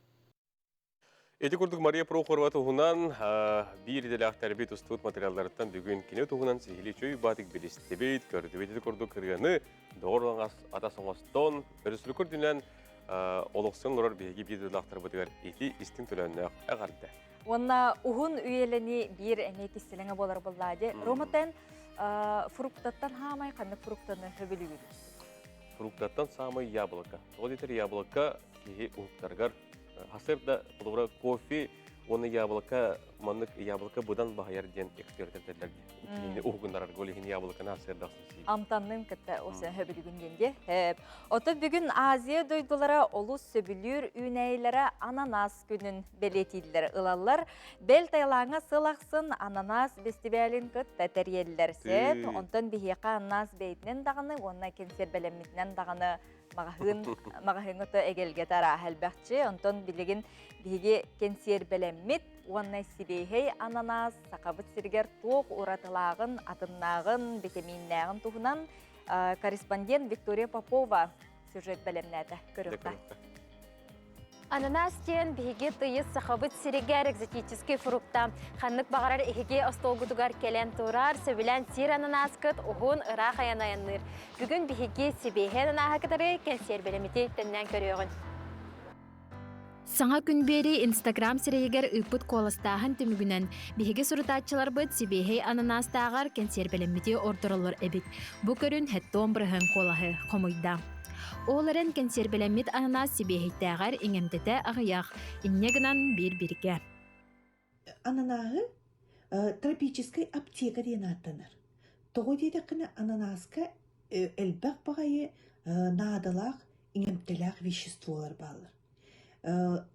Speaker 1: Ити курдук Мария Прохорова туһунан биир идэлээхтэрбит устубут материалларыттан бүгүн кини туһунан сиһилии чөй баатык билистибит, көрдүбүт. Ити курдук ырыаны доҕор атас оҥостон, өрөспүүбүлүкэ үрдүнэн олохсун олорор биһиги биир идэлээхтэрбитигэр ити истиҥ төлөөннөөх эҕэрдэ.
Speaker 2: Уонна уһун үйэлэни биир эмиэ кистэлэҥэ буолар буоллаа Роматен фруктаттан хаамай ханнык фруктаны хөбүлүүгүт?
Speaker 1: Фруктаттан саамай яблоко. Тоҕо диэтэр яблоко киһи уһуктарыгар хасыр да холобура кофе уонна яблоко маннык яблоко быдан баһыйар диэн эксперт этэллэр киһини уһугуннарарга ол иһин яблоконы хасыардахсын сиир.
Speaker 2: Амтанным кытта осе хөбүлүгүн диэн дии. Оттон бүгүн Азия дойдулара олус сөбүлүүр үүнээйилэрэ ананас күнүн бэлиэтииллэр ылаллар. Бэл Таилаҥҥа сыл ахсын ананас бэстибээлин кытта тэрийэллэр сөп. Онтон биһиэхэ ананас бэйэтинэн даҕаны уонна кэнсиэрбэлэммитинэн даҕаны маҕаһыын маҕаһыыҥҥа то эгэлгэтэ арааһа элбэхчи. Онтон билигин биһиги кэнсиэрбэлэммит уонна сибиэһэй ананас Сахабыт сиригэр туох уратылааҕын, атыннааҕын, битэмииннээҕин туһунан корреспондент Виктория Попова сюжет бэлэмнээтэ. Көрүөххэ.
Speaker 22: Ананас диэн биһиги тыйыс Сахабыт сиригэр экзотический фрукта. Ханнык баҕарар эһиги остуолгутугар кэлэн турар, сөбүлээн сиир ананаскыт уһун ыраах айан айанныыр. Бүгүн биһиги сибиэһэй ананаһы кытары кэнсиэрбэлэмити төннөөн көрүөҕүн.
Speaker 23: Саҥа күн биэрии Инстаграм сирэйигэр ыыппыт куоластааһын түмүгүнэн биһиги сурутааччыларбыт сибиэһэй ананастааҕар кэнсиэрбэлэммити ордороллор эбит. Бу көрүн хэттуон бырыһыан куолаһы хомуйда. Ол эрэн кэнсиэрбэлэммит ананас сибиэһэйдээҕэр иҥэмтэтэ аҕыйах, инньэ гынан биир-бииргэ.
Speaker 24: Ананаһы тропическай аптека диэн ааттанар. Тоҕо диэтэххинэ ананаска элбэх баҕайы наадалаах иҥэмтэлээх веществолар бааллар.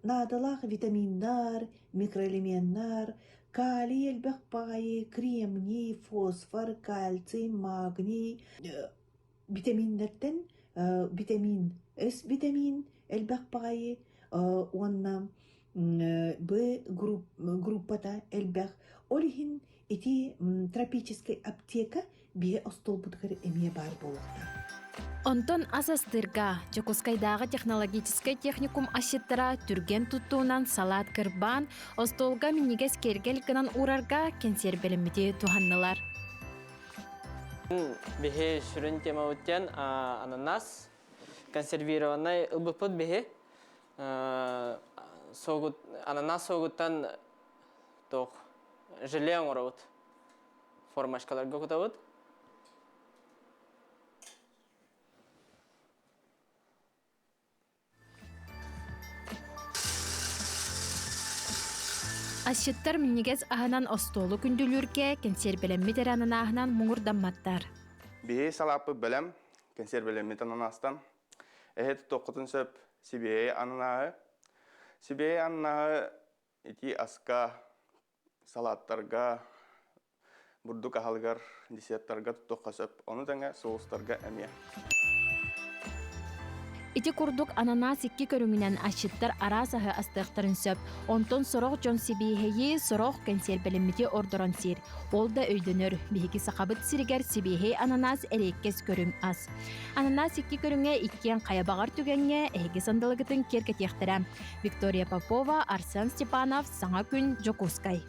Speaker 24: Наадалаах витаминнар, микроэлеменнар, калий элбэх баҕайы, кремний, фосфор, кальций, магний Битэмииннэртэн битэмиин С битэмиин элбэх баҕайы уонна Б группата элбэх. Ол иһин ити тропическай аптека биһи остуолбутугар эмиэ баар буолуохтаах.
Speaker 23: Онтон ас астыырга Дьокуускайдааҕы технологическай техникум асчыттара түргэн туттуунан салаат кырбаан, остуолга минньигэс киэргэл гынан уурарга кэнсиэрбэлэммити туһаннылар.
Speaker 25: Биһи сүрүн темабыт диэн ананас, консервированный ылбыппыт биһи. Согут, ананас согуттан туох желе оҥоробут. Формашкаларга кутабыт.
Speaker 23: Асчыттар минньигэс аһынан остуолу күндүлүүргэ кэнсиэрбэлэммит эрэ ананааһынан муҥурдамматтар.
Speaker 4: Биһи салааппыт бэлэм, кэнсиэрбэлэммит ананаастан. Эһэ тутуоххутун сөп сибиэһэй ананааһы. Сибиэһэй ананааһы ити аска, салааттарга, бурдук аһылыгар, десерттарга туттуохха сөп. Ону тэҥэ соустарга эмиэ.
Speaker 23: Ити курдук ананас икки көрүҥүнэн асчыттар араас аһы астыахтарын сөп. Онтон сорох дьон сибиэһэйи, сорох кэнсиэрбэлэммити ордорон сиир. Ол да өйдөнөр, биһиги Сахабыт сиригэр сибиэһэй ананас эриэккэс көрүҥ ас. Ананас икки көрүҥэ иккиэн хайа баҕар түгэҥҥэ эһиги сандалыгытын киэргэтиэхтэрэ. Виктория Попова, Арсен Степанов, Саҥа күн, Дьокуускай.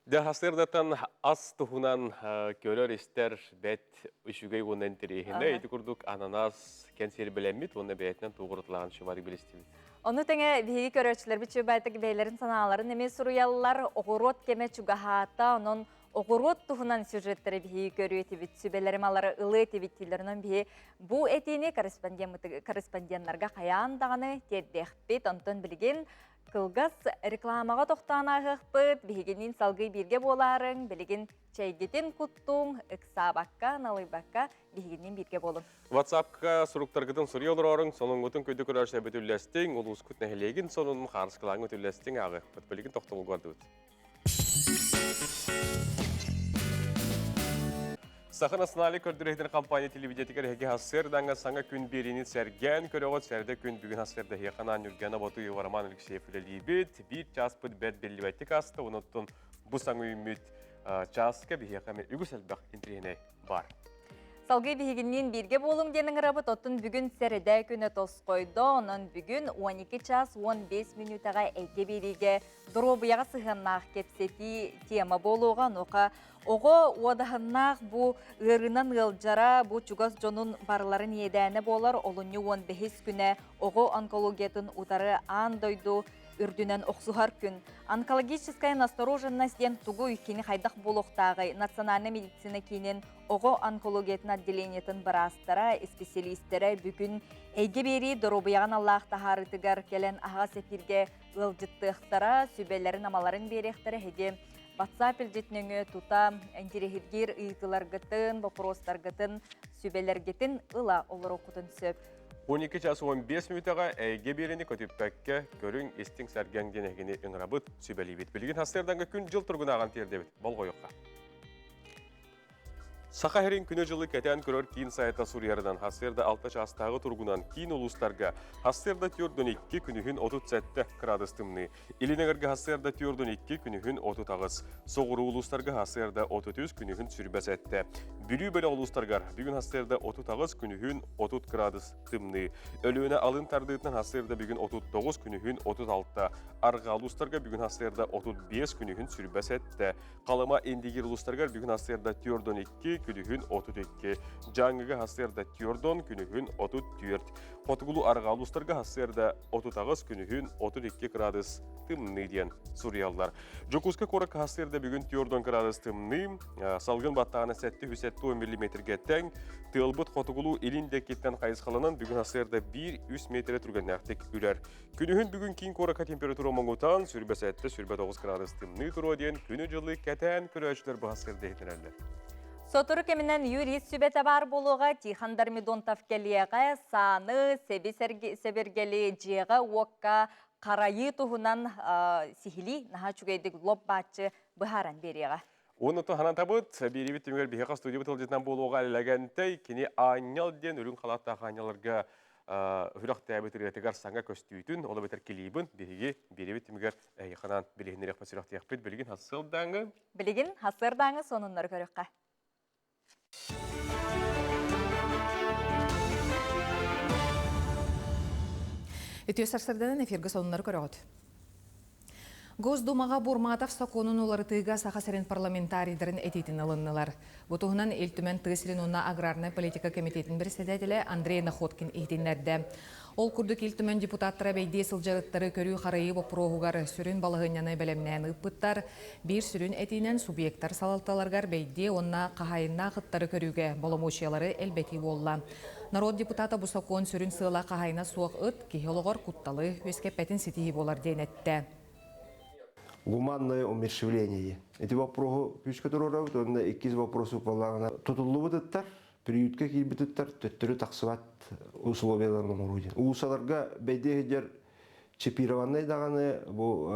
Speaker 1: Дьэ, сарсыардаттан ас туһунан көрөр-истэр бэт үчүгэй уонна интэриэһинэй. Ити курдук ананас кэнсиэрбэлэммит уонна бэйэтинэн туоҕурутулаан шубарыг билистибит.
Speaker 2: Ону тэҥэ биһиги көрөөччүлэрбит чугабайтык бэйэлэрин санааларын эмиэ суруйаллар. Оҕуруот кэмэ чугаһаата, онон оҕуруот туһунан сюжеттары биһиги көрүө этибит, сүбэлэрим алары ылыа этибит дииллэр. Онон биһи бу этиини корреспонденнарга хайаан даҕаны тиэрдиэхпит. Онтон билигин Кылгас рекламаҕа тохтоон ааһыахпыт, биһигиниин салгыы бииргэ буолаарыҥ, билигин чэйгитин куттуҥ, ыксаабакка, налыйбакка биһигиниин бииргэ буолуҥ.
Speaker 1: WhatsApp-ка суруктаргытын суруйа олороруҥ, сонуҥҥутун күндү көрөөччүлэрбит үллэстиҥ, улуускут нэһилиэгин сонунун хаарыскалааҥҥыт үллэстиҥ ааҕыахпыт. Билигин тохтобулга бардыбыт. Саха национальнай көрдөрүүтүн компания телевидениетигэр эһиги сарсыардаҥҥа саҥа күн биэриини сэргээн көрөҕүт. Сэрдэ күн бүгүн сарсыарда эһиэхэ анаан Ньургана Ботуева, Роман Алексеев үлэлиибит. Биир чааспыт бэрт биллибэттик ааста, онуттан бу саҥа үүммүт чааска биһиэхэ эмэ үгүс элбэх интэриэһинэй баар.
Speaker 2: Салгыы биһигинниин бииргэ буолуҥ диэн ыҥырабыт. Оттон бүгүн сэрэдэ күнэ тосхойдо. Онон бүгүн 12 час 15 мүнүүтэҕэ эйгэ биэриигэ доруобуйаҕа сыһыаннаах кэпсэтии тема буолуоҕа. Онуоха оҕо уодаһыннаах бу ыарыынан ыалдьара, бу чугас дьонун барыларын иэдээнэ буолар. Олунньу 15 күнэ оҕо онкологиятын утары аан дойду үрдүнэн охсуһар күн. Онкологическая настороженность диэн тугуй, кини хайдах буолуохтааҕый? Национальнай медицина киинин оҕо онкологиятын отделениетын быраастара, исписэлиистэрэ бүгүн эйгэ биэрии доруобуйаҕа аналлаах таһаарыытыгар кэлэн аһаҕас эфиргэ ыалдьыттыахтара, сүбэлэрин-амаларын биэриэхтэрэ. Эһиги WhatsApp илдьит нөҥүө тута интириэһиргиир ыйытыыларгытын, боппуруостаргытын, сүбэлэргитин ыла олоруоххутун сөп.
Speaker 1: 12 час 15 мүнүүтэҕэ эйгэ биэриини көтүппэккэ көрүҥ, истиҥ сэргэҥ диэн эһигини ыҥырабыт, сүбэлиибит. Билигин сарсыардаҥҥы күн-дьыл туругун ааҕан тиэрдэбит. Болҕойуохха. Саха сирин күнү-дьылы кэтээн көрөр киин сайта суруйарынан сарсыарда 6 чаастааҕы туругунан киин улуустарга сарсыарда 42, күнүһүн 37 кыраадыс тымныы. Илин эҥэргэ сарсыарда 42, күнүһүн 38. Соҕуруу улуустарга сарсыарда 33, күнүһүн 27. Бүлүү бөлөх улуустарыгар бүгүн сарсыарда 38, күнүһүн 30 кыраадыс тымныы. Өлүөнэ алын тардыытынан сарсыарда бүгүн 39, күнүһүн 36. Арҕаа улуустарга бүгүн сарсыарда 35, күнүһүн 27. Халыма Индигир улуустарыгар бүгүн сарсыарда 42, күнүһүн 32. Дьааҥыга сарсыарда 40, күнүһүн 34. Хотугулуу арҕаа улуустарга сарсыарда 38, күнүһүн 32 кыраадыс тымныы диэн суруйаллар. Дьокуускай куоракка сарсыарда бүгүн 40 кыраадыс тымныы, салгын баттаҕына 770 миллиметргэ тэҥ, тыалбыт хотугулуу илин диэкиттэн хайысхаланан бүгүн сарсыарда 1-3 метрэ түргэннээхтик үрэр. Күнүһүн бүгүн киин куоракка температура моҥутаан 27-29 градус тымныы туруо диэн күнү-дьылы кэтээн көрөөччүлэр быһа сырдыһытынэллэр.
Speaker 2: Сотору кэминэн юрист сүбэтэ баар буолуоҕа Тихон Дормидонтов кэлиэҕэ, сааны, сэби сэбиргэли дьиэҕэ-уокка харайыы туһунан сиһилии наһаа үчүгэйдик лоп-бааччы быһааран биэриэҕэ.
Speaker 1: Уонна туһанатабыт, биэриибит түмүгэр биһиэхэ студиябыт тылдьытынан буолуоҕа Лэгэнтэй, кини аанньал диэн үрүҥ халааттаах аанньаларга үрөхтээбит ырыатыгар саҥа көстүүтүн, ол эбэтэр клибын биһиги биэриибит түмүгэр эһиэхэ билиһиннэриэхпит сүрэхтиэхпит. Билигин хасыалдааҥы.
Speaker 2: Билигин хасыардааҥы сонуннары көрүөххэ.
Speaker 9: Үтүө сарсырданан эфиргэ сонуннары көрөҕүт. Госдумаҕа Бурматов сокуонун уларытыыга Саха сирин парламентарийдарын этиитин ылыннылар. Бу туһунан Ил Түмэн тыа сирин уонна аграрнай политика кэмитиэтин председателэ Андрей Находкин иһитиннэрдэ. Ол курдук Ил Түмэн депутаттара бэйдиэ сылдьар ыттары көрүү-харайыы боппуруоһугар сүрүн балаһыанньаны бэлэмнээн ыыппыттар. Биир сүрүн этиинэн субъектар салалталарыгар бэйдиэ уонна хаһаайыннаах ыттары көрүүгэ боломуочуйалары элбэтии буолла. Народ депутата бу сокуон сүрүн сыала хаһаайына суох ыт киһи олоҕор кутталы үөскэппэтин ситиһии буолар диэн эттэ.
Speaker 3: Гуманное умерщвление. Эти вопроһу күүскэ туруорабыт уонна иккис вопросу буоллаҕына тутуллубут ыттар, приютка киирбит ыттар төттөрү тахсыбат условияларын оҥоруу диэн. Уулусаларга бэйдиэ сылдьар чипированнай даҕаны бу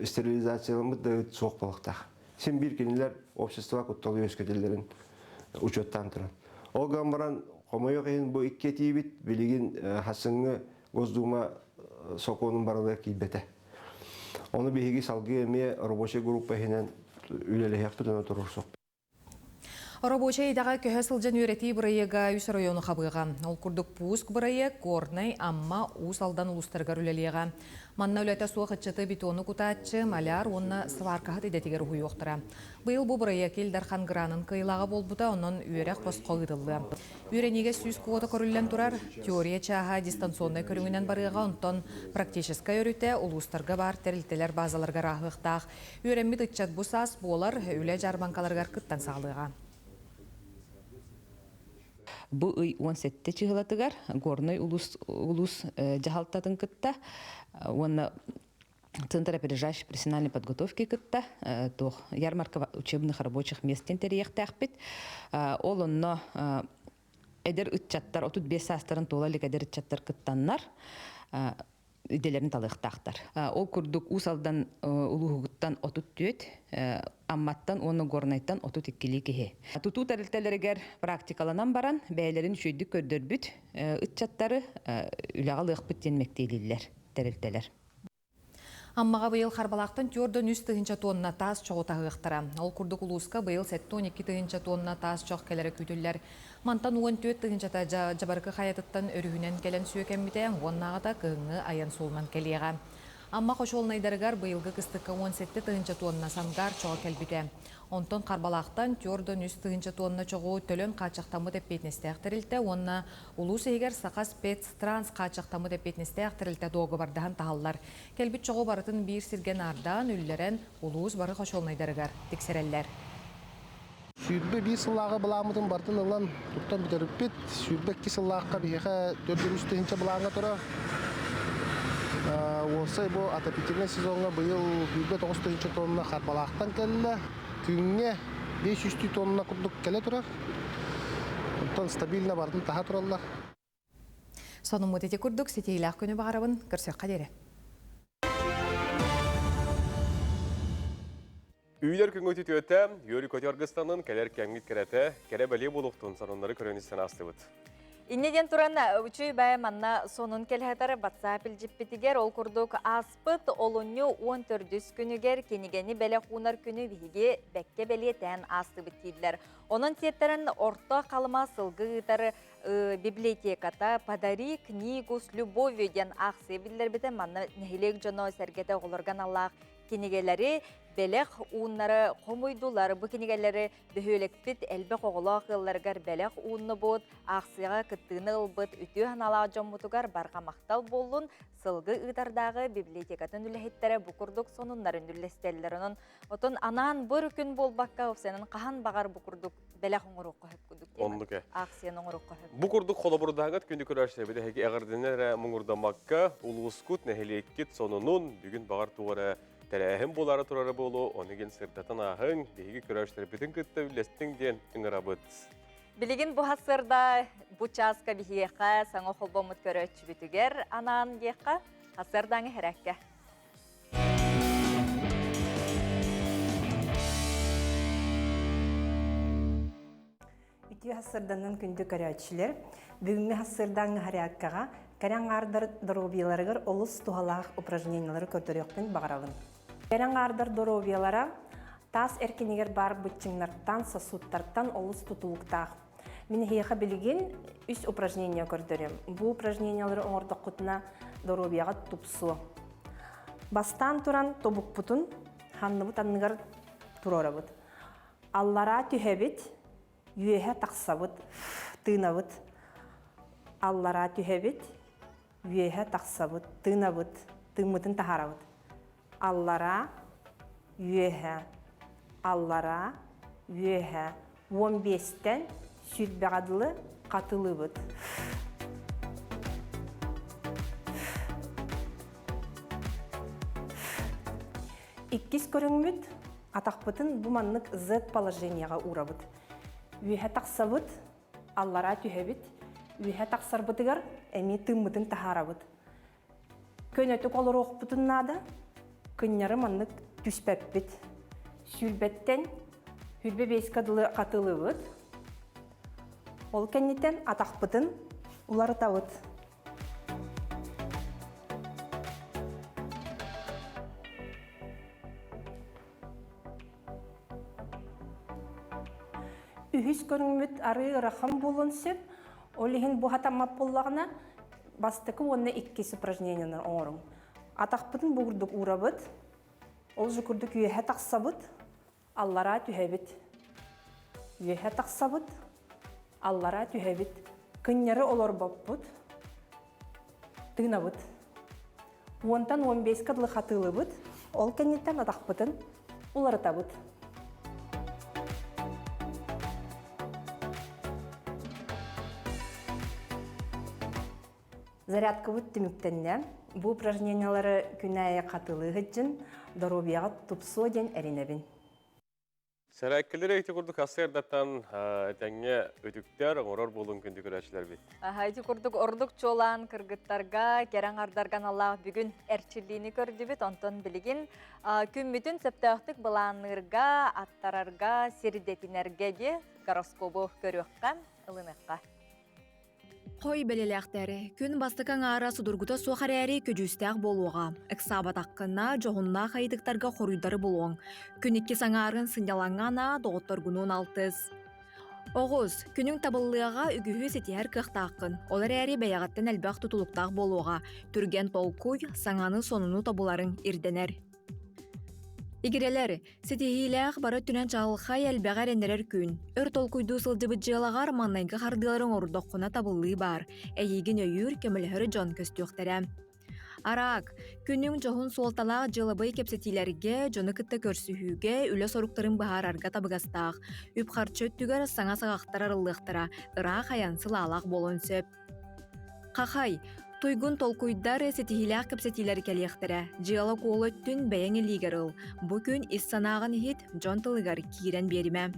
Speaker 3: стерилизацияламмыт да ыт суох буолуохтаах. Син биир кинилэр общество кутталы үөскэтэллэрин учуоттаан туран. Ол гынан баран хомойуох иһин бу икки этиибит билигин хасыҥҥы Госдума сокуонун барылыгар киирбэтэ. Ону биһиги салгыы эмиэ рабочай группа иһинэн үлэлэһиэхпит уонна туруорсуохпут.
Speaker 9: Рабочай идэҕэ көһө сылдьан үөрэтии бырайыага үс оройуону хабыаҕа. Ол курдук Пуск бырайыак Горнай, Амма, Уус Алдан улуустарыгар үлэлиэҕэ. Манна үлэтэ суох ыччаты бетону кутааччы, маляр уонна сваркаһыт идэтигэр уһуйуохтара. Быйыл бу бырайыак Ил Дархан гранын кыайыылааҕа буолбута, онон үөрэх босхо ыытыллыа. Үөрэниигэ 100 квота көрүллэн турар. Теория чааһа дистанционнай көрүҥүнэн барыаҕа, онтон практическай өрүтэ улуустарга баар тэрилтэлэр базаларыгар ааһыахтаах. Үөрэммит ыччат бу саас буолар үлэ дьаарбаҥкаларыгар кыттан саҕалыаҕа.
Speaker 5: Бу ый 17 чыһылатыгар Горнай улуус, улуус дьаһалтатын кытта уонна Центр опережающей профессиональной подготовки кытта туох ярмарка учебных рабочих мест тэрийиэхтээхпит. Ол онно эдэр ыччаттар 35 саастарын туола илик эдэр ыччаттар кыттаннар идэлэрин талыахтаахтар. Ол курдук Уус Алдан улууһугуттан 34, Амматтан уонна Горнайтан 32 киһи. Тутуу тэрилтэлэригэр практикаланан баран бэйэлэрин үчүгэйдик көрдөрбүт ыччаттары үлэҕэ ылыахпыт диэн мэктиэлииллэр тэрилтэлэр.
Speaker 9: Аммаҕа быйыл Харбалаахтан 403 тыһыынча тонна таас чоҕу таһыахтара. Ол курдук улууска быйыл 72 тыһыынча тонна таас чох кэлэрэ күүтүллэр. Мантан 14 тыһыынчата Дьабарыкы хайатыттан өрүһүнэн кэлэн сүөкэммитэ, уоннааҕыта кыһыҥҥы айан суолунан кэлиэҕэ. Амма хочуолунайдарыгар быйылгы кыстыкка 17 тыһыынча тонна сангаар чоҕо кэлбитэ. Онтон Харбалаахтан 403 тыһыынча тонна чоҕу төлөн хааччахтаммыт эппиэтинэстээх тэрилтэ уонна улуус иһигэр Саха спецтранс хааччахтаммыт эппиэтинэстээх тэрилтэ дуогабардаһан таһаллар. Кэлбит чоҕу барытын биир сиргэ наардаан, үллэрэн, улуус бары хочуолунайдарыгар тиксэрэллэр.
Speaker 6: 21 сыллааҕы былааммытын барытын ылан туттан бүтэрбиппит. 22 сыллаахха биһиэхэ 403 тыһыынча былааҥҥа турар. Уопсай бу отопительнай сезоҥҥа быйыл 29 тыһыынча тонна Харбалаахтан кэллэ. Күҥҥэ 500 тонна курдук кэлэ турар. Оттон стабильно барытын таһа тураллар.
Speaker 9: Сонуммут ити курдук ситиһиилээх күнү баҕарабын. Көрсүөххэ диэри.
Speaker 1: Үүнэр күҥҥүт үтүөтэ, үөрүү көтө аргыстанын, кэлэр кэмҥит кэрэтэ, кэрэ бэлиэ буолуохтун сонуннары көрөн истэн аастыбыт.
Speaker 2: Инньэ диэн туран, үчүй бай манна сонун кэлһэтэр WhatsApp илдьиппитигэр ол курдук ааспыт олунньу 14 күнүгэр кинигэни бэлэх уунар күнү биһиги бэккэ бэлиэтээн аастыбыт дииллэр. Онон сиэттэрэн орто халыма сылгы ыытар библиотеката «Подари книгу с любовью» диэн аахсыйа биллэрбитэ. Манна нэһилиэк дьоно сэргэтэ оҕолорго аналлаах кинигэлэри бэлэх ууннары хомуйдулар. Бу кинигэлэри бөһүөлэкпит элбэх оҕолоох ыалларыгар бэлэх ууннубут, аахсыйаҕа кыттыыны ылбыт үтүө санаалаах дьоммутугар барҕа махтал буоллун, сылгы ыытардааҕы библиотекатын үлэһиттэрэ бу курдук сонуннарын үллэстэллэр. Онон отон анаан бу күн буолбакка, уопсайынан хаһан баҕар бу курдук бэлэх оҥоруохха сөп курдук
Speaker 1: Оннук ээ.
Speaker 2: Аахсыйаны оҥоруохха сөп.
Speaker 1: Бу курдук холобурдааҕыт күндү көрөөччүлэрбит эһиги эҕэрдэнэр эрэ муҥурдаммакка улуускут, нэһилиэккит сонунун бүгүн баҕар туох эрэ тэрээһин буолаары турара буолуо, ону игин сырдатан ааһыҥ, биһиги көрөөччүлэрбитин кытта үллэстиҥ диэн ыҥырабыт.
Speaker 2: Билигин бу хасырда бу чааска биһиэхэ саҥа холбоммут көрөөччүбүтүгэр анаан диэххэ, хасырдааҥы хэрээккэ.
Speaker 7: Үтүө хассырданан күндү көрөөччүлэр, бүгүҥҥү хассырдааҥҥы харыаккаҕа кэрэ аҥаардар доруобуйаларыгар олус туһалаах упражнениелары көрдөрүөхпүн баҕарабын. Кэрэ аҥаардар доруобуйалара таас эркинигэр баар быччыҥнартан, сосудтартан олус тутулуктаах. Мин эһиэхэ билигин үс упражнение көрдөрүөм. Бу упражнениелары оҥордоххутуна доруобуйаҕа тупсуо. Бастаан туран тобукпутун ханныбыт анныгар туруорабыт. Аллараа түһэбит, үөһэ тахсабыт, тыынабыт. Аллараа түһэбит, үөһэ тахсабыт, тыынабыт, тыыммытын таһаарабыт. Аллараа, үөһэ, аллараа, үөһэ. 15-тэн сүүрбэҕэ дылы хатылыыбыт. Иккис көрүҥмүт атахпытын бу маннык Z положениеҕа уурабыт. Үөһэ тахсабыт, аллараа түһэбит. Үөһэ тахсарбытыгар эмиэ тыыммытын таһаарабыт. Көнөтүк олоруохпутун наада, кынньары маннык түспэппит. Сүүрбэттэн 25-ка дылы хатылыбыт. Ол кэнниттэн атахпытын уларытабыт. Үһүс көрүҥмүт арыы ыарахан буолуон сөп. Ол иһин бу хатаммат буоллаҕына, бастакы уонна иккис упражнениены оҥоруҥ. Атахпытын бу курдук уурабыт. Ол же курдук үөһэ тахсабыт, аллараа түһэбит. Үөһэ тахсабыт, аллараа түһэбит. Кынньары олорбоппут, тыынабыт. Уонтан 15-ка дылы хатыылыбыт, ол кэнниттэн атахпытын уларытабыт. Зарядкабыт түмүктэннэ. Бу упражнениялары күн аайы хатылыы сылдьын, доруобуйаҕа тупсуо диэн эрэнэбин.
Speaker 1: Сэрээккэлэр ити курдук ассыардаттан этэҥҥэ үтүктэр, оҥорор буолуҥ күндү көрөөччүлэрбит.
Speaker 2: Ити курдук ордук чуолаан кыргыттарга, кэрэ аҥардарга аналлаах бүгүн эрчиллиини көрдүбүт. Онтон билигин күммүтүн сөптөөхтүк былаанныырга, аттарарга, сирдэтинэргэ диэ гороскобу көрүөххэ, ылыныахха.
Speaker 8: Хой бэлэлээхтэр, күн бастакы аҥаара судургута суох эрээри көдьүүстээх буолуоҕа. Ыксаабатаххына, дьоһуннаах ыйытыктарга хоруйдары булуоҥ. Күн иккис аҥаарын сынньалаҥҥа анаа, доҕотторгунуун алтыс. Оҕус, күнүҥ табыллыаҕа, үгүһү ситиһэр кыахтааххын. Ол эрээри бэйэҕиттэн элбэх тутулуктаах буолуоҕа. Түргэн толкуй, саҥаны, сонуну тобуларыҥ ирдэнэр. Игирэлэр, ситиһиилээх бары өттүнэн чаҕылхай элбэҕи эрэннэрэр күн. Өр толкуйдуу сылдьыбыт дьыалаҕар маҥнайгы хардыылары оҥордоххуна табыллыы баар. Эйиигин өйүүр, көмөлөһөр дьон көстүөхтэрэ. Араак, күнүҥ дьоһун суолталаах дьыалабыай кэпсэтиилэргэ, дьону кытта көрсүһүүгэ, үлэ соруктарын быһаарарга табыгастаах. Үп-харчы өттүгэр саҥа саҕахтар арыллыахтара, ыраах айан сылаалаах буолуон сөп. Хахай, туйгун толкуйдар, ситиһиилээх кэпсэтиилэр кэлиэхтэрэ. Дьыала-куолу өттүн бэйэҥ илиигэр ыл. Бу күн ис санааҕын иһит, дьон тылыгар киирэн биэримэ.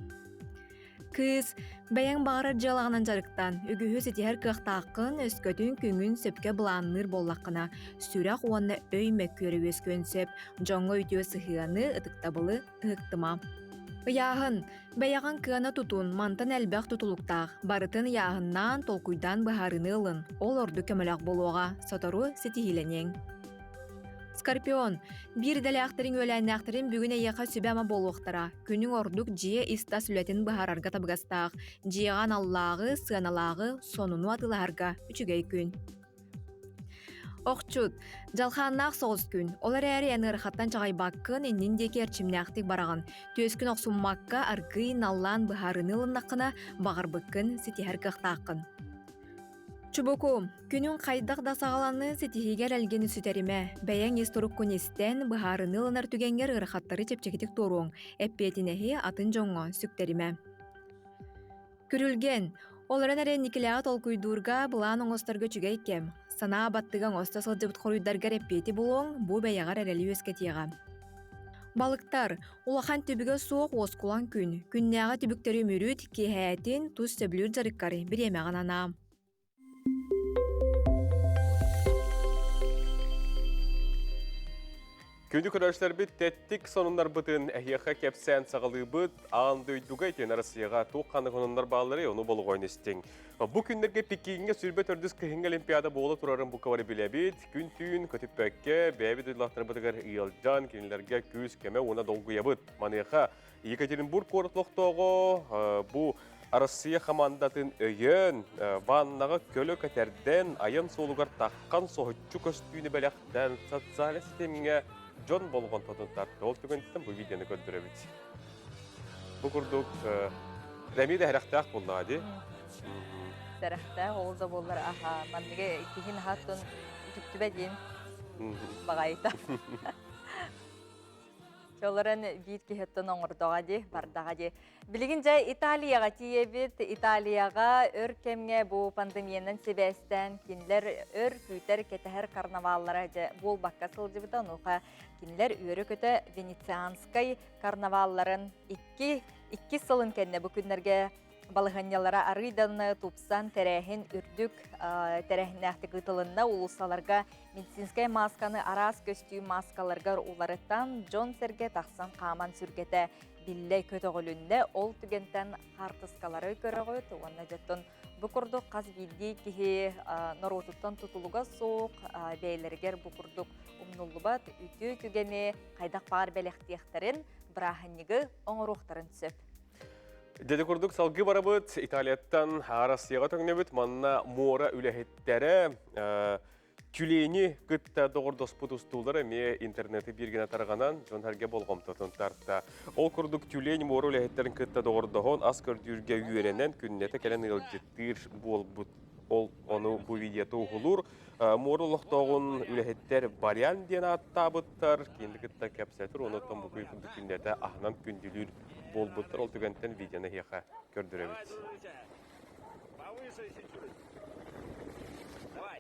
Speaker 8: Кыыс, бэйэҥ баҕарар дьыалаҕынан дьарыктан, үгүһү ситиһэр кыахтааххын, өскөтүн күҥүн сөпкө былаанныыр буоллаххына, сүрэх уонна өй мөккүөрэ үөскүөн сөп. Дьоҥҥо үтүө сыһыаны, ытыктабылы ыһыктыма. Ыйааһын. Бэйэҕин кыана тутун, мантан элбэх тутулуктаах. Барытын ыйааһыннаан, толкуйдаан быһаарыыны ылын. Ол ордук көмөлөөх буолуоҕа. Сотору ситиһиилэниэҥ. Скорпион. Биир идэлээхтэриҥ үөлээннээхтэрин бүгүн эйиэхэ сүбэ-ама буолуохтара. Күнүҥ ордук дьиэ ис-тас үлэтин быһаарарга табыгастаах. Дьиэҕэ аналлааҕы, сыаналааҕы, сонуну атыылаһарга үчүгэй күн. Охчут, дьалхааннаах соҕус күн, ол эрээри эн ыарахаттан чаҕыйбаккын, иннин диэки эрчимнээхтик бараҕын. Түөскүн охсуммакка, аргыый наллаан быһаарыыны ылыннаххына, баҕарбыккын ситиһэр кыахтааххын. Чубуку, күнүҥ хайдах да саҕаланыы ситиһиигэр элгини сүтэримэ. Бэйэҥ ис туруккун истэн, быһаарыныы ылынар түгэҥҥэр ыарахаттары чэпчэкитик туоруоҥ, эппиэтинэһи атын дьоҥҥо сүктэримэ. Күрүлгэн, олорон эрэ инникилээҕи толкуйдуурга, былаан оҥосторго үчүгэй кэм. Санаа баттыга оҥосто сылдьыбыт хоруйдаргар эппиэти булуоҥ, бу бэйэҕэр эрэли үөскэтиэҕэ. Балыктар, улахан түбүгэ суох уоскулаҥ күн. Күннээҕи түбүктэри үмүрүт, киэһээтин, тус сөбүлүүр дьарыккар бириэмэҕин анаа.
Speaker 1: Күндү көрөөччүлэрбит тэттик сонуннарбытын эһиэхэ кэпсээн саҕалыыбыт. Аан дойдуга итиэн Россияҕа туох ханнык сонуннар баалларый, ону болҕойон истиҥ. Бу күннэргэ Пекиҥҥэ 24 кыһыҥҥы Олимпиада буола турарын бука бары билэбит. Күн-түүн көтүппэккэ, бэйэбит дойдулаахтарбытыгар ыалдьан, кинилэргэ күүс-көмө уонна долгуйабыт. Маныаха Екатеринбург куорат олохтооҕо бу Арассыыйа хамаандатын өйөөн, ваннаҕа көлө кэтэрдэн, айан суолугар таххан соһуччу көстүүнү бэлэхтээн социальнай ситимҥэ дьон болҕомтотун тартта. Ол түгэнтэн бу видеоны көрдөрөбүт. Бу курдук Реми да сэрэхтээх буоллаҕа дии.
Speaker 2: Сэрэхтээх ол да буоллар аха манныгы киһи наһааттан үтүктүбэ диэн баҕайыта. Чолорон биир киһиттэн оҥордоҕо дии, бардаҕа дии. Билигин дьэ Италияҕа тиийэбит. Италияҕа өр кэмҥэ бу пандемиянан сибээстээн кинилэр өр күүтэр, кэтэһэр карнаваллара дьэ буолбакка сылдьыбыта. Онуоха кинилэр үөрэ-көтө Венецианскай карнавалларын икки, иккис сылын кэннэ бу күннэргэ балаһыанньалара арыйданна, тупсан, тэрээһин үрдүк тэрээһиннээхтик ыытылынна. Улууссаларга медицинскэй маасканы араас көстүү мааскаларыгар уларытан, дьон-сэргэ тахсан хааман сүргэтэ биллэ көтөҕүлүннэ. Ол түгэнтэн хаартыскалары көрөҕүт уонна дьоттон бу курдук хас биирдии киһи норуотуттан тутулуга суох бэйэлэригэр бу курдук умнуллубат үтүө түгэни хайдах баар бэлэхтиэхтэрин, бырааһынньыгы оҥоруохтарын сөп.
Speaker 1: Дьэ курдук салгыы барабыт Италияттан Арассыйаҕа төҥнөбүт. Манна муора үлэһиттэрэ тюлени кытта доҕордоспут устуулар эмиэ интернети бииргэнэ тарҕанан дьон-сэргэ болҕомтотун тарта. Ол курдук тюлень муора үлэһиттэрин кытта доҕордоһон ас көрдүүргэ үөрэнэн күннэтэ кэлэн ыалдьыттыыр буолбут. Ол ону бу видеота уһулуур. Муора олохтооҕун үлэһиттэр Барян диэн ааттаабыттар. Кинини кытта кэпсэтэр, онуттан бу күн күннэтэ аһынан күндүлүүр буолбуттар. Ол түгэнтэн видеоны эһиэхэ көрдөрөбүт.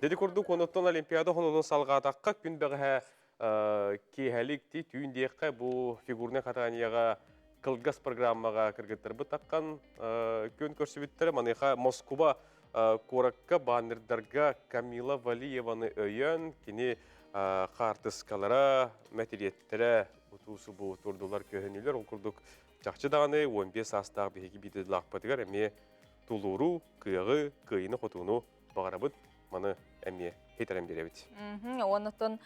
Speaker 1: Деди курдук онуттан Олимпиада хонугун салҕаатахха күн бэҕэһээ киэһэлик түүн диэххэ бу фигурнай катанияҕа кылгас программаҕа кыргыттарбыт таххан күн көрсүбүттэрэ. Маныаха Москуба куоракка баннердарга Камила Валиеваны өйөөн кини хаартыскалара, мэтириэттэрэ утуу-субуу турдулар көһүнүлэр. Ол курдук чахчы даҕаны 15 саастаах биһиги биирдилаахпытыгар эмиэ тулууру, кыаҕы, кыайыны-хотууну баҕарабыт. Маны эмиэ хитэрэн биэрэбит.
Speaker 2: Оннуттан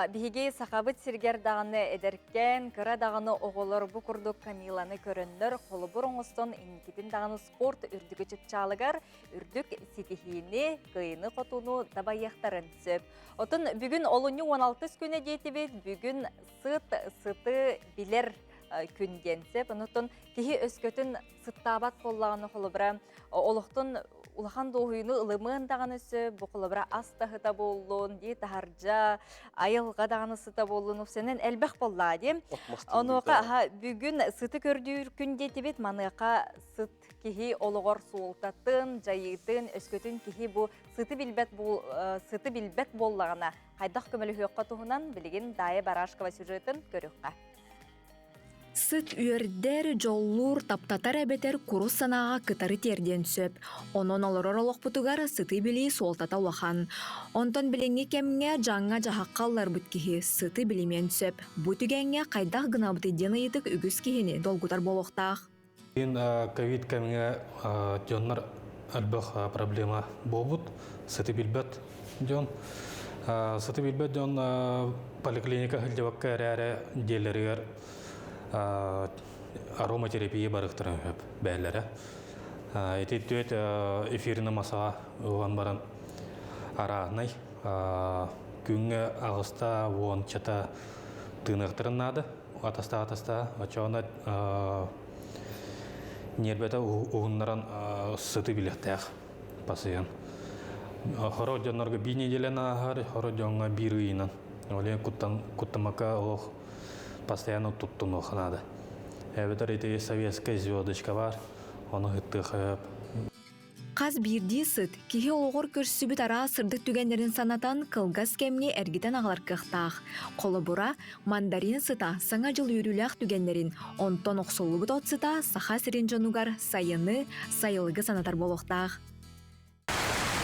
Speaker 2: биһиги сахабыт сиргэр даҕаны эдэркээн, кыра даҕаны оҕолор бу курдук Камиланы көрөннөр холобур оҥостон инникитин даҕаны спорт үрдүкү чыпчаалыгар үрдүк ситиһиини, кыайыны-хотууну дабайыахтарын сөп. Отон бүгүн олунньу 16 күнэ диэтибит, бүгүн сыт сыты билэр күн диэн сөп. Онуттан киһи өскөтүн сыттаабат буоллаҕына холобура олохтон улахан дуоһуйууну ылымыан даҕаны сөп бу холобура ас таһыта буоллун дии таһырдьа айылҕа даҕаны сыта буоллун сенен элбэх буоллаа дии онуоха бүгүн сыты көрдүүр күн диэтибит маныаха сыт киһи олоҕор суолтатын дьайыытын өскөтүн киһи бу сыты билбэт сыты билбэт буоллаҕына хайдах көмөлөһүөххэ туһунан билигин Дая Барашкова сюжетын көрүөххэ.
Speaker 8: Сыт үөрдэр, дьоллуур, таптатар эбэтэр курус санааҕа кытары тиэрдиэн сөп. Онон олорор олохпутугар сыты билии суолтата улахан. Онтон билиҥҥи кэмҥэ дьаҥҥа-дьаһахха ылларбыт киһи сыты билимиэн сөп. Бу түгэҥҥэ хайдах гынабытый диэн ыйытык үгүс киһини долгутар буолуохтаах.
Speaker 10: Ин ковид кэмҥэ дьоннор элбэх проблема буолбут, сыты билбэт дьон. Сыты билбэт дьон поликлиника сылдьыбакка эрээри дьиэлэригэр ароматерапия барыахтарын сөп бээлэрэ. Ити түөт эфирный масаҕа ылан баран арааһынай күҥҥэ аҕыста уончата тыыныахтарын наада. Атастаа-атастаа, оччоҕуна ньиэрбэтэ уһуннаран сыты билиэхтээх пациент. Хоро дьоннорго биир неделяны ааһар, хоро дьоҥҥо биир ыйынан. Ол иһин куттамакка олох постоянно туттунуохха наада. Эбэтэр ити советская звездочка баар, ону ыттыахха сөп.
Speaker 8: Хас биирдии сыт киһи олоҕор көрсүбүт араас сырдык түгэннэрин санатан кылгас кэмҥэ эргитэн аҕалар кыахтаах. Холобура, мандарин сыта Саҥа дьыл үөрүүлээх түгэннэрин, онтон охсуллубут от сыта Саха сирин дьонугар сайыны, сайылыгы санатар буолуохтаах.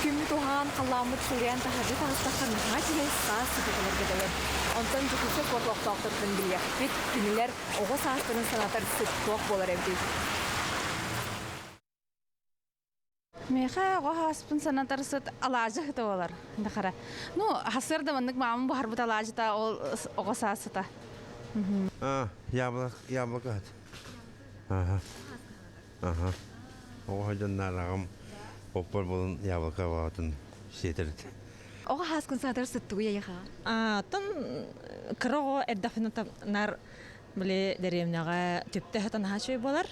Speaker 11: Күммүт уһаан, халлааммыт сылыйан таһырдьа таҕыстахха наһаа үчүгэй саас сыта кэлэргэ дылы. Онтон Дьокуускай куорат олохтоохторуттан билиэхпит, кинилэр оҕо саастарын санатар сыт туох буолар эбитий?
Speaker 12: Миэхэ оҕо ааспын санатар сыт алаадьы сыта буолар. Дахара. Ну, хасыар да маннык маамам буһарбыт алаадьыта ол оҕо саас сыта.
Speaker 3: А, яблок, яблоко сыт. Ага. Ага. Оҕо дьоннаараҕым оппор болун яблоко баҕатын сиэтэрит.
Speaker 11: Оҕо хааскын саатар сыттыгы яйха.
Speaker 13: Атын кыра оҕо эрдэхпинэ нар били дэриэбинэҕэ түптэ сытан наһаа үчүгэй буолар.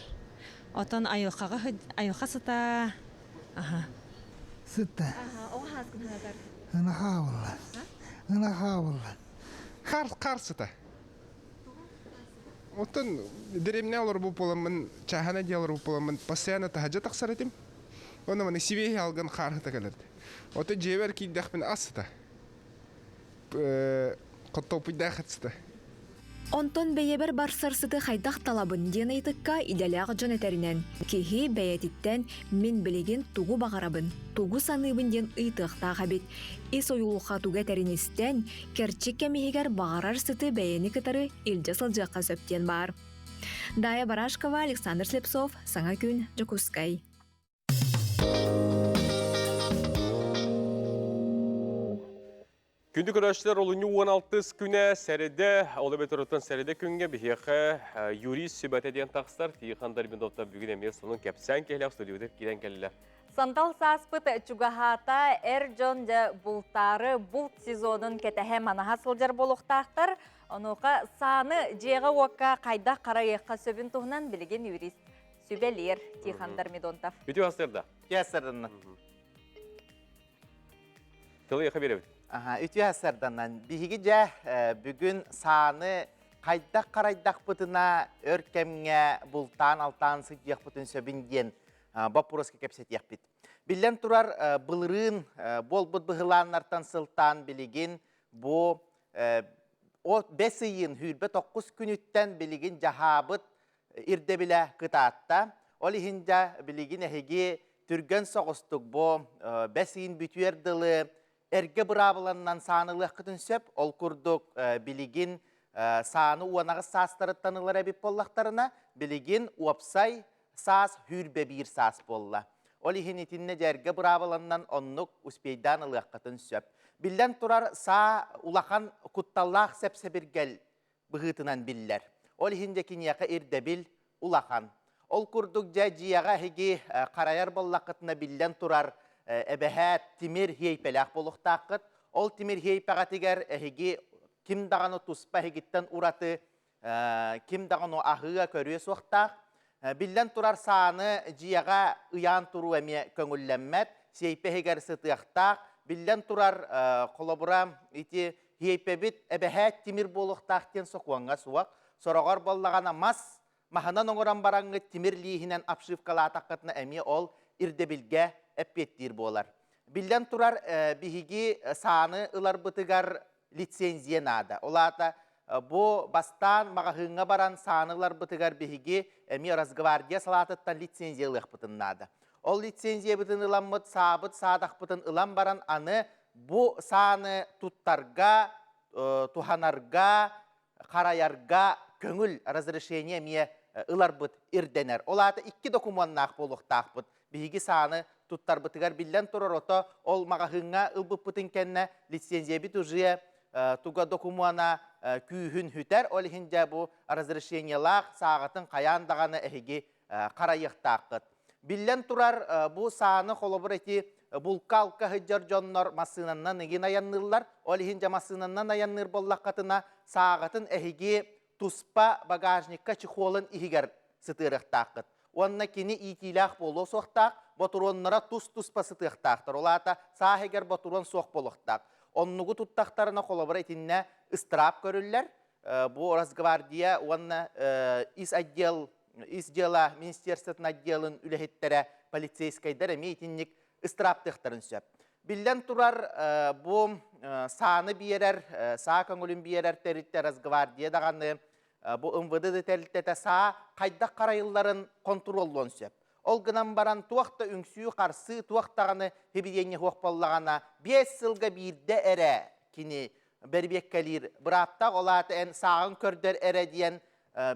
Speaker 13: Отон айылҕаҕа айылҕа сыта аха.
Speaker 14: Сытта.
Speaker 11: Оҕо хааскын саатар.
Speaker 14: Ынаха буолла. Ынаха буолла.
Speaker 16: Хар хар сыта. Оттон дэриэбинэ олорбут буоламмын, чааһына дьиэ олорбут буоламмын, постоянно таһырдьа тахсар этим. Онно маны сибиэһи алган хаарыта кэлэрди. Ото дьиэбэр киирдэхпинэ ас сыта. Хоттоппуйдаах эт сыта.
Speaker 8: Онтон бэйэбэр барсар сыты хайдах талабын диэн ыйытыкка идэлээх дьон этэринэн, киһи бэйэтиттэн мин билигин тугу баҕарабын, тугу саныыбын диэн ыйытыахтаах эбит. Ис ойуулха тугу этэрин истэн, кэрчик кэм иһигэр баҕарар сыты бэйэни кытары илдьэ сылдьыахха сөп диэн баар. Дая Барашкова, Александр Слепцов, Саҥа күн, Дьокуускай.
Speaker 1: Күндү көрөөччүлэр, олунньу 16 күнэ сэрэдэ, ол эбэтэр оттон сэрэдэ күҥҥэ биһиэхэ юрист сүбэтэ диэн тахсар. Тихон Дарбиновтан бүгүн эмиэ сонун кэпсээн киһилээх студиябытыгар киирэн кэллэ.
Speaker 2: Сандал сааспыт чугаһаата эр дьон дьэ бултаары булт сезонун кэтэһэ манаһа сылдьар буолуохтаахтар. Онуоха сааны дьиэҕэ-уокка хайдах харайыахха сөбүн туһунан билигин юрист сүбэлиир Тихон Дармидонтов.
Speaker 1: Үтүө астырда.
Speaker 17: Үтүө астырданна.
Speaker 1: Тылы яха беребит.
Speaker 17: Аха, үтүө астырданнан. Биһиги дьэ бүгүн сааны хайдах харайдахпытына өр кэмҥэ бултаан-алтаан сылдьыахпытын сөбүн диэн боппуруоска кэпсэтиэхпит. Биллэн турар, былырыын буолбут быһылааннартан сылтаан билигин бу бэс ыйын сүүрбэ тоххус күнүттэн билигин дьаһаабыт ирдэбилэ кытаатта. Ол иһин дьэ билигин эһиги түргэн соҕустук бу бэс ыйын бүтүөр дылы эргэ быраабыланнан саанылыаххытын сөп. Ол курдук билигин сааны уонаҕыс саастарыттан ылар эбит буоллахтарына, билигин уопсай саас сүүрбэ биир саас буолла. Ол иһин итиннэ дьэргэ быраабыланнан оннук успейдаан ылыаххытын сөп. Биллэн турар, саа улахан кутталлаах сэп-сэбиргэл быһыытынан биллэр. Ол иһин дьэ киниэхэ ирдэбил улахан. Ол курдук дьэ дьиэҕэ эһиги харайар буоллаххытына биллэн турар эбэһээт тимир хиэйпэлээх буолуохтааххыт. Ол тимир хиэйпэҕитигэр эһиги ким даҕаны туспа эһигиттэн ураты ким даҕаны аһыа көрүө суохтаах. Биллэн турар сааны дьиэҕэ ыйаан туруу эмиэ көҥүллэммэт, сиэйпэ иһигэр сытыахтаах. Биллэн турар холобура ити хиэйпэбит эбэһээт тимир буолуохтаах диэн сокуоҥҥа суох. Сороҕор буоллаҕына мас маһынан оҥорон бараҥҥыт тимир лииһинэн обшивкалаатаххытына эмиэ ол ирдэбилгэ эппиэттиир буолар. Биллэн турар, биһиги сааны ыларбытыгар лицензия наада. Ол аата бу бастаан маҕаһыыҥҥа баран сааны ыларбытыгар биһиги эмиэ Росгвардия салаатыттан лицензия ылыахпытын наада. Ол лицензиябытын ыламмыт, саабыт саадахпытын ылан баран аны бу сааны туттарга, туһанарга, харайарга көҥүл разрешение эмиэ ыларбыт ирдэнэр. Ол аата икки докумуоннаах буолуохтаахпыт. Биһиги сааны туттарбытыгар биллэн турар ото ол маҕаһыыҥҥа ылбыппытын кэннэ лицензиябит уже туга докумуона күүһүн сүтэр. Ол иһин дьэ бу разрешениелаах сааҕытын хайаан даҕаны эһиги харайыахтааххыт. Биллэн турар, бу сааны холобур эти булка-алка сылдьар дьоннор массыынаннан игин айанныыллар. Ол иһин дьэ массыынаннан айанныыр буоллаххытына, сааҕытын эһиги туспа багажникка чехолун иһигэр сытыарыахтааххыт. Уонна кини иитиилээх буолуо суохтаах, ботуруоннара тус-туспа сытыахтаахтар. Ол аата саа иһигэр ботуруон суох буолуохтаах. Оннугу туттахтарына холобура итиннэ ыстыраап көрүллэр. Бу Росгвардия уонна ис отдел ис дьыала министерствотын отделын үлэһиттэрэ полицейскайдар эмиэ итинник ыстырааптыахтарын сөп. Биллэн турар, бу сааны биэрэр, саа көҥүлүн биэрэр тэрилтэ Росгвардия даҕаны бу МВД тэрилтэтэ саа хайдах харайылларын хонтуруоллуон сөп. Ол гынан баран туох да үҥсүү-харсыы, туох даҕаны хибириэнньэ суох буоллаҕына, биэс сылга биирдэ эрэ кини бэрибиэккэлиир бырааптаах, ол аата эн сааҕын көрдөр эрэ диэн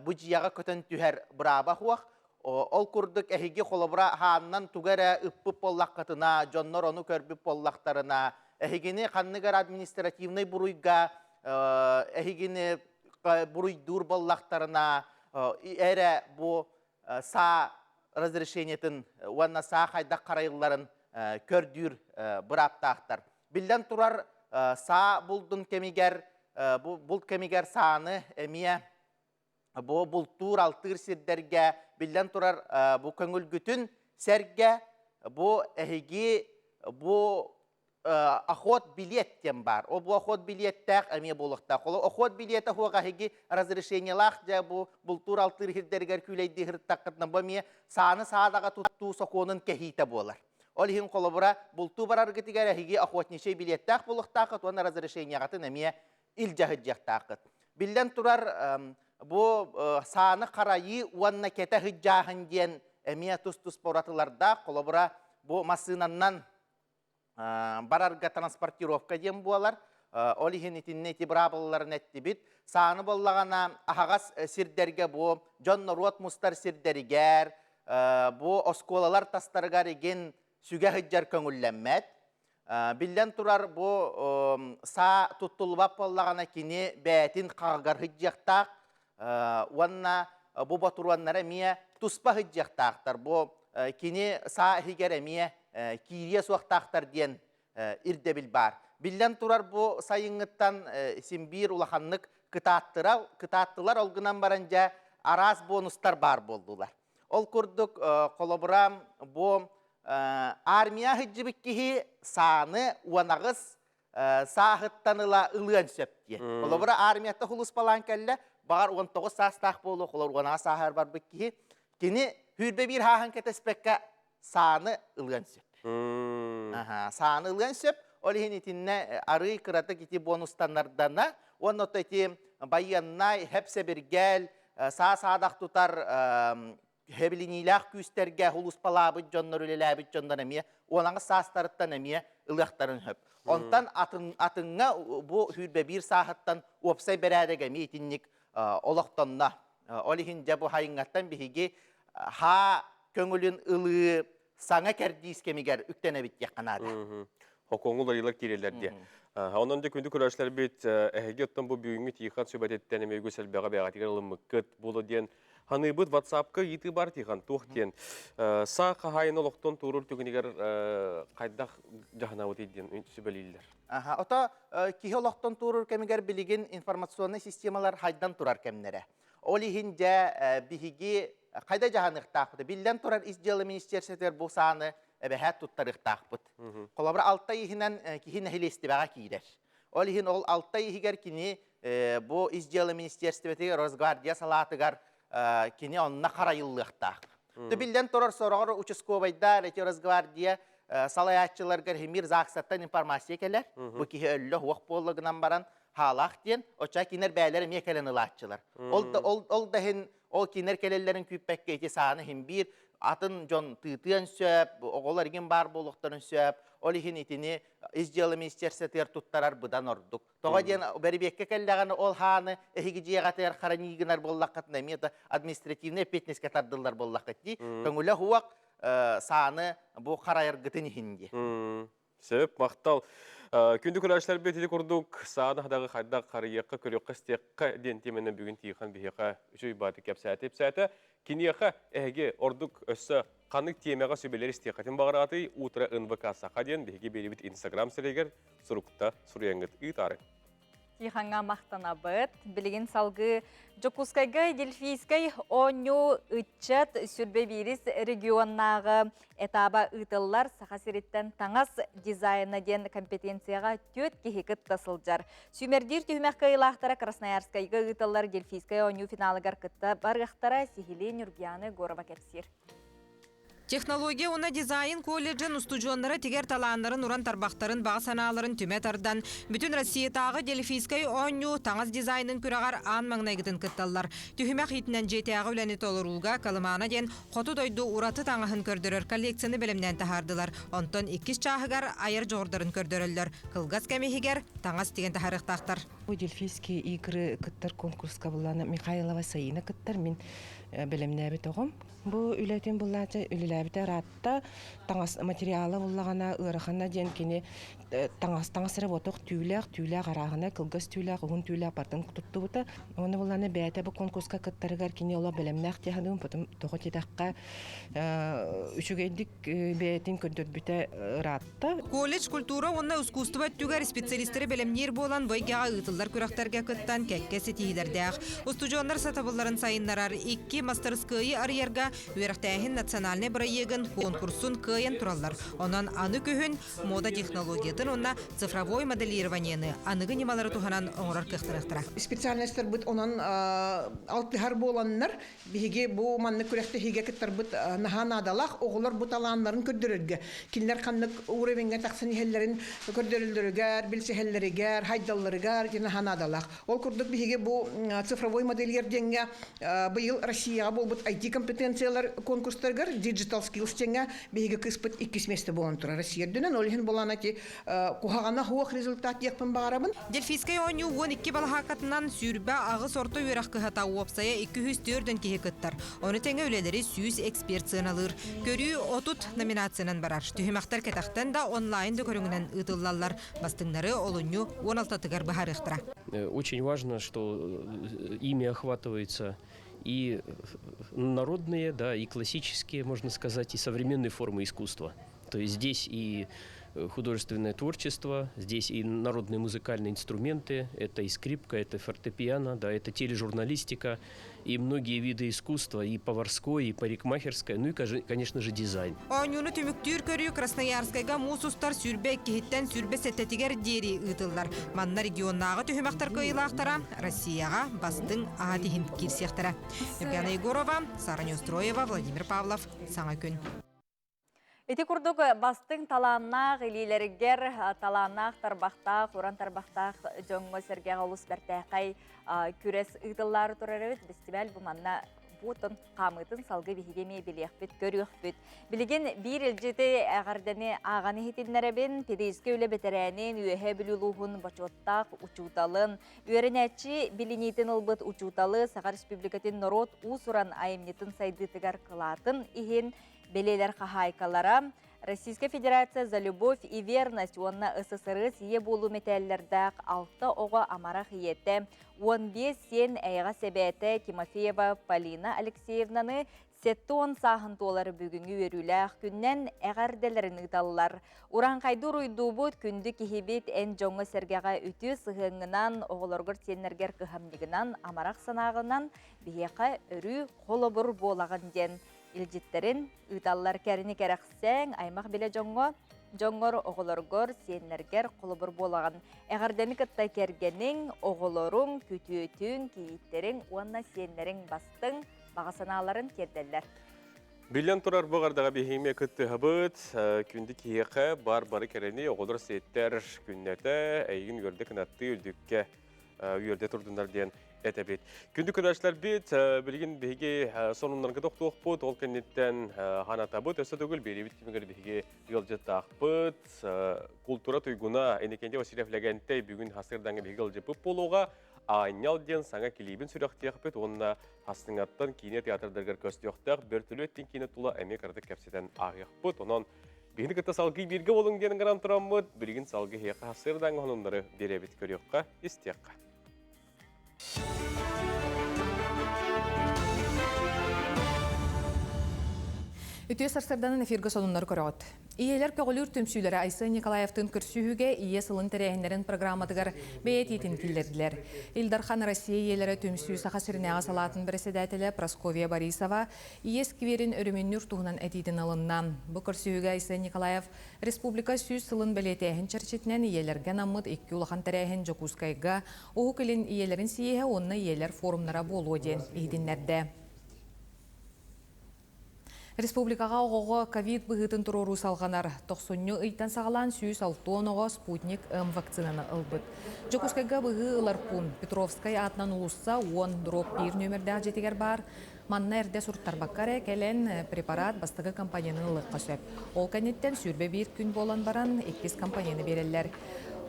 Speaker 17: бу дьиэҕэ көтөн түһэр бырааба суох. Ол курдук эһиги холобура хааннан тугу эрэ ыппыт буоллаххытына, дьоннор ону көрбүт буоллахтарына, эһигини ханнык эрэ административнай буруйга эһигини буруйдуур буоллахтарына, эрэ бу саа разрешениетын уонна саа хайдах харайылларын көрдүүр бырааптаахтар. Биллэн турар, саа булдун кэмигэр, бу булт кэмигэр сааны эмиэ бу бултуур-алтыыр сирдэргэ биллэн турар бу көҥүлгүтүн сэргэ бу эһиги бу охот билет диэн баар. Ол бу охот билиэттээх эмиэ буолуохтаах. Ол охот билиэтэ хуох эһиги разрешениелаах дьэ бу бултуур-алтыыр сирдэригэр күүлэйдии сырыттаххытына бу эмиэ сааны саадаҕа туттуу сокуонун кэһиитэ буолар. Ол иһин холобура бултуу бараргытыгар эһиги охотничий билиэттээх буолуохтааххыт уонна разрешениеҕытын эмиэ илдьэ сылдьыахтааххыт. Биллэн турар, бу сааны харайыы уонна кэтэ сылдьааһын диэн эмиэ тус-туспа уратылардаах. Холобура, бу массыынаннан барарга транспортировка диэн буолар. Ол иһин итиннэ ити быраабылаларын эттибит. Сааны буоллаҕына аһаҕас сирдэргэ бу дьон норуот мустар сирдэригэр, бу оскуолалар тастарыгар игин сүгэ сылдьар көҥүллэммэт. Биллэн турар, бу саа туттуллубат буоллаҕына кини бэйэтин хаҕыгар сылдьыахтаах уонна бу ботуруоннара эмиэ туспа сылдьыахтаахтар. Бу кини саа иһигэр эмиэ киириэ суохтаахтар диэн ирдэбил баар. Биллэн турар, бу сайыҥҥыттан син биир улаханнык кытааттыра, кытааттылар, ол гынан баран дьэ араас бонустар баар буоллулар. Ол курдук, холобура, бу армия сылдьыбыт киһи сааны уонаҕыс сааһыттан ыла ылыан сөп диэн. Холобура, армията хулуспалаан кэллэ, баҕар 19 саастаах буолуо, холобур, уонаҕа сааһыгар барбыт киһи, кини сүүрбэ биир сааһын кэтэспэккэ сааны ылыан сөп. Сааны ылыан сөп. Ол иһин итиннэ арыый кыратык ити бонустаннардана, уонна ото ити байыаннай хэп-сэбиргэл, саа-саадах тутар хэбилиниилээх күүстэргэ улууспалаабыт дьоннор, үлэлээбит дьоннор эмиэ уолаҥы саастарыттан эмиэ ылыахтарын сөп. Онтон атын, атыҥҥа бу сүүрбэ биир сааһыттан уопсай бэрээдэк эмиэ итинник олохтонно. Ол иһин дьэ бу хайыҥҥаттан биһиги хаа көҥүлүн ылыы саҥа кэрдиис кэмигэр үктэнэбит диэххэ наада.
Speaker 1: Хокуоҥҥа уларыйыылар киирэллэр диэ. Онон дьэ күндү көрөөччүлэрбит эһиги оттон бу бүгүҥҥү Тихон сүбэтиттэн эмиэ үгүс элбэҕи бэйэҕитигэр ылыммыккыт буолуо диэн ханыыбыт WhatsApp-ка ыйытыы бар Тихон туох диэн саа хаһаайын олохтон туоруур түгэнигэр хайдах дьаһанабытый диэн сүбэлииллэр.
Speaker 17: Аха, ото киһи олохтон туоруур кэмигэр билигин информационнай системалар хайдан турар кэмнэрэ. Ол иһин дьэ биһиги хайда дьаһаныахтаахпыт? Биллэн турар ис дьыала министерствотыгар бу сааны эбэһээт туттарыахтаахпыт. Холобура, алта иһинэн киһи нэһилиэстибэҕэ киирэр. Ол иһин ол алта иһигэр кини бу ис дьыала министерствотыгар Росгвардия салаатыгар кини онно харайыллыахтаах. Биллэн турар, сороҕор участковайдар, эти Росгвардия салайааччыларгар химир ЗАГСаттан информация кэлэр. Бу киһи өллө, уох буолла гынан баран, хаалаах диэн, оччоҕо кинилэр бэйэлэрэ эмиэ кэлэн ылааччылар. Ол да, ол, ол да иһин ол кинилэр кэлэллэрин күүппэккэ ити сааны иһин биир атын дьон тыытыан сөп, оҕолор игин баар буолуохтарын сөп. Ол иһин итини ис дьыала министерствотыгар туттарар быдан ордук. Тоҕо диэн бэрибиэккэ кэллэҕинэ ол хааны эһиги дьиэҕэтигэр хрании гынар буоллаххытына эмиэ да административнай эппиэтинэскэ тардыллар буоллаххыт дии. Көҥүлэ суох сааны бу харайаргытын иһин дии.
Speaker 1: Сөп, махтал. Күндү көрөөччүлэрбит ити курдук сааны хадаҕы хайдах харыйыахха, көрүөххэ, истиэххэ диэн тиэмэнэн бүгүн Тихон биһиэхэ үчүгэй бааты кэпсээтэ ипсээтэ. Киниэхэ эһиги ордук өссө ханнык тиэмэҕэ сүбэлэр истиэххитин баҕараатый Утро НВК Саха диэн биһиги биэрибит Инстаграм сирэйигэр сурукта суруйаҥҥыт ыытаарыҥ.
Speaker 2: Тихоҥҥа махтанабыт. Билигин салгыы Дьокуускайга Дельфийскэй оонньуу ыччат сүрбэ биирис регионнааҕы этаба ыытыллар Саха сириттэн таҥас дизайна диэн компетенцияҕа түөрт киһи кытта сылдьар. Сүүмэрдиир түһүмэх кыайыылаахтара Красноярскайга ыытыллар Дельфийскэй оонньуу финалыгар кытта барыахтара сиһилии Нюргияна Егорова кэпсиир.
Speaker 15: Технология уонна дизайн колледжын устудьуоннара тигэр талааннарын уран тарбахтарын баҕа санааларын түмэ тардан, бүтүн Россиятааҕы Дельфийскэй оонньуу таҥас дизайнын күрэҕэр аан маҥнайгытын кытталлар. Түһүмэх иитинэн дьиэтээҕи үлэни толорууга Колымана диэн хоту дойду ураты таҥаһын көрдөрөр коллекцияны бэлэмнээн таһаардылар. Онтон иккис чааһыгар айар дьоҕурдарын көрдөрөллөр. Кылгас кэм иһигэр таҥас тигэн таһаарыахтаахтар.
Speaker 18: Бу Дельфийские игры кыттар конкурска буллана Михайлова Саина кыттар мин бэлэмнээбит оҕом. Бу үлэтин буллаача үлэлээбитэ ыраатта таҥас материала буллаҕына ыарахана диэн кини таҥас таҥас эрэ буотах түүлээх түүлээх арааһына кылгас түүлээх уһун түүлээх бартын туттубута. Уонна буллана бэйэтэ бу конкурска кыттарыгар кини олох бэлэмнээх дии саныыбын потом тоҕо диэтэххэ үчүгэйдик бэйэтин көрдөрбүтэ ыраатта.
Speaker 15: Колледж культура уонна искусство өттүгэр специалистары бэлэмниир буолан бу эйгэҕэ ыытыллар күрэхтэргэ кыттан кэккэ ситиһиилэрдээх. Устудьуоннар сатабылларын сайыннарар икки мастарыскыайы арыйарга үөрэхтээһин национальнай бырайыагын конкурсун кыайан тураллар. Онон аны күһүн мода технологиятын уонна цифровой моделированиены аныгы ньымалары туһанан оҥорор кыахтаныахтара.
Speaker 19: Специальностарбыт онон алтыһар буоланнар Биһиги бу маннык күрэхтэһиигэ кыттарбыт наһаа наадалаах. Оҕолор бу талааннарын көрдөрөргө, кинилэр ханнык уровеньҥа тахсан иһэллэрин көрдөрөллөрүгэр, билсиһэллэригэр, хайдалларыгар ити наһаа наадалаах. Ол курдук биһиги бу цифровой модельер диэҥҥэ быйыл Россияҕа буолбут IT-компетенциялар конкурстарыгар Digital Skills диэҥҥэ биһиги кыыспыт иккис миэстэ буолан турар Россия үрдүнэн. Ол иһин буолан ити куһаҕана суох результат диэхпин баҕарабын.
Speaker 15: Дельфийскэй оонньуу 12 балаһааккатынан 28 орто үөрэх кыһата уопсайа 204 киһи кыттар. Ону тэҥэ үлэлэри 100 эксперт сыаналыыр. Көрүү 30 номинациянан барар. Түһүмэхтэр кэтэхтэн да онлайн да көрүҥүнэн ыытыллаллар. Бастыҥнары олунньу 16-тыгар быһаарыахтара.
Speaker 20: Очень важно, что ими охватывается и народные, да, и классические, можно сказать, и современные формы искусства. То есть здесь и художественное творчество, здесь и народные музыкальные инструменты, это и скрипка, это фортепиано, да, это тележурналистика, и многие виды искусства, и поварское, и парикмахерское, ну и, конечно же, дизайн.
Speaker 15: Оонньууну түмүктүүр көрүү Красноярскайга муус устар 22-ттэн 27-тигэр диэри ыытыллар. Манна регионнааҕы түһүмэхтэр кыайыылаахтара Россияҕа бастыҥ аат иһин киирсиэхтэрэ. Евгения Егорова, Сара Неустроева, Владимир Павлов. Саҥа күн.
Speaker 2: Ити курдук бастыҥ талааннаах илиилэригэр талааннаах тарбахтаах, уран тарбахтаах дьоҥҥо сэргэҕэ олус бэртээхэй күрэс ыытыллаары турар эбит. Бэстибээл бу манна буутун хаамыытын салгыы биһиги эмиэ билиэхпит, көрүөхпүт. Билигин биир илдьити эҕэрдэни ааҕан иһитиннэрэбин. Педагогическай үлэ бэтэрээнин, Үөһээ Бүлүү улууһун бочуоттаах учууталын, үөрэнээччи билиниитин ылбыт учууталы Саха Республикатын норуот уус-уран айымньытын сайдыытыгар кылаатын иһин Бэлиэлэр хаһаайкалара Российская Федерация за любовь и верность уонна СССР ийэ буолуу мэтээллэрдээх алта оҕо амарах ийэтэ, 15 сиэн эйэҕэс эбээтэ Тимофеева Полина Алексеевнаны 70 сааһын туолар бүгүҥҥү үөрүүлээх күннэн эҕэрдэлэрин ыыталлар. Урааҥхайды уруйдуубут, күндү киһибит эн дьоҥҥо-сэргэҕэ үтүө сыһыаҥҥынан, оҕолоргор сиэннэргэр кыһамньыгынан, амарах санааҕынан биһиэхэ өрүү холобур буолаҕын диэн илдьиттэрин ыыталлар кэрини кэрэхсээҥ, аймах билэ дьоҥҥо, дьоҥҥор, оҕолоргор, сиэннэргэр холобур буолаҕын. Эҕэрдэни кытта кэргэниҥ, оҕолоруҥ, күтүөтүҥ, кийииттэриҥ уонна сиэннэриҥ бастыҥ баҕа санааларын тиэрдэллэр.
Speaker 1: Биллэн турар бу гардаҕа биһиги кыттыһабыт. Күндү киһиэхэ бар бары кэрэни оҕолор сиэттэр күннэтэ эйигин үөрдэ кынаттыы үрдүккэ үөрдэ турдуннар диэн этэбит. Күндү көрөөччүлэрбит, билигин биһиги сонуннарга тохтуохпут, ол кэнниттэн ханатабыт, өссө төгүл биэриибит түмүгэр биһиги ыалдьыттаахпыт. Култуура туйгуна Иннокентий Васильев Лэгэнтэй бүгүн хасырдаҥа биһиги ыалдьыппыт буолуоҕа. Аанньал диэн саҥа килиибин сүрэхтиэхпит уонна хастыҥаттан киинэ театрдарыгар көстүөхтээх бөртөлүөт диэн киинэ тула эмиэ кыратык кэпсэтэн ааһыахпыт. Онон Биһини кытта салгыы бииргэ буолуҥ диэн гынан тураммыт, билигин салгыы эһиэхэ сарсыардаҥҥы сонуннары биэрэбит көрүөххэ, истиэххэ.
Speaker 9: Үтүө сарсыарданан эфиргэ сонуннары көрөҕүт. Ийэлэр көҕүлүүр түмсүүлэрэ Айсен Николаевтыын көрсүһүүгэ Ийэ сылын тэрээһиннэрин программатыгар бэйэ этиитин киллэрдилэр. Ил Дархан Россия ийэлэрэ түмсүү Саха сиринээҕи салаатын бэрэссэдээтэлэ Прасковья Борисова Ийэ скверин өрөмүөннүүр туһунан этиитин ылынна. Бу көрсүһүүгэ Айсен Николаев республика 100 сылын бэлиэтээһин чэрчитинэн ийэлэргэ анаммыт икки улахан тэрээһин Дьокуускайга Уһук Илин ийэлэрин сийиэһэ уонна ийэлэр форумнара буолуо диэн иһитиннэрдэ. Республикаҕа оҕоҕо ковид быһыытын туруоруу салҕанар. Тохсунньу ыйтан саҕалаан 160 оҕо Спутник М вакцинаны ылбыт. Дьокуускайга быһыы ылар пуун Петровскай аатынан уулусса 10 дроп 1 нүөмэрдээх дьиэтигэр баар. Манна эрдэ суруттарбакка эрэ кэлэн препарат бастакы компоненын ылыахха сөп. Ол кэнниттэн 21 күн буолан баран иккис компонены биэрэллэр.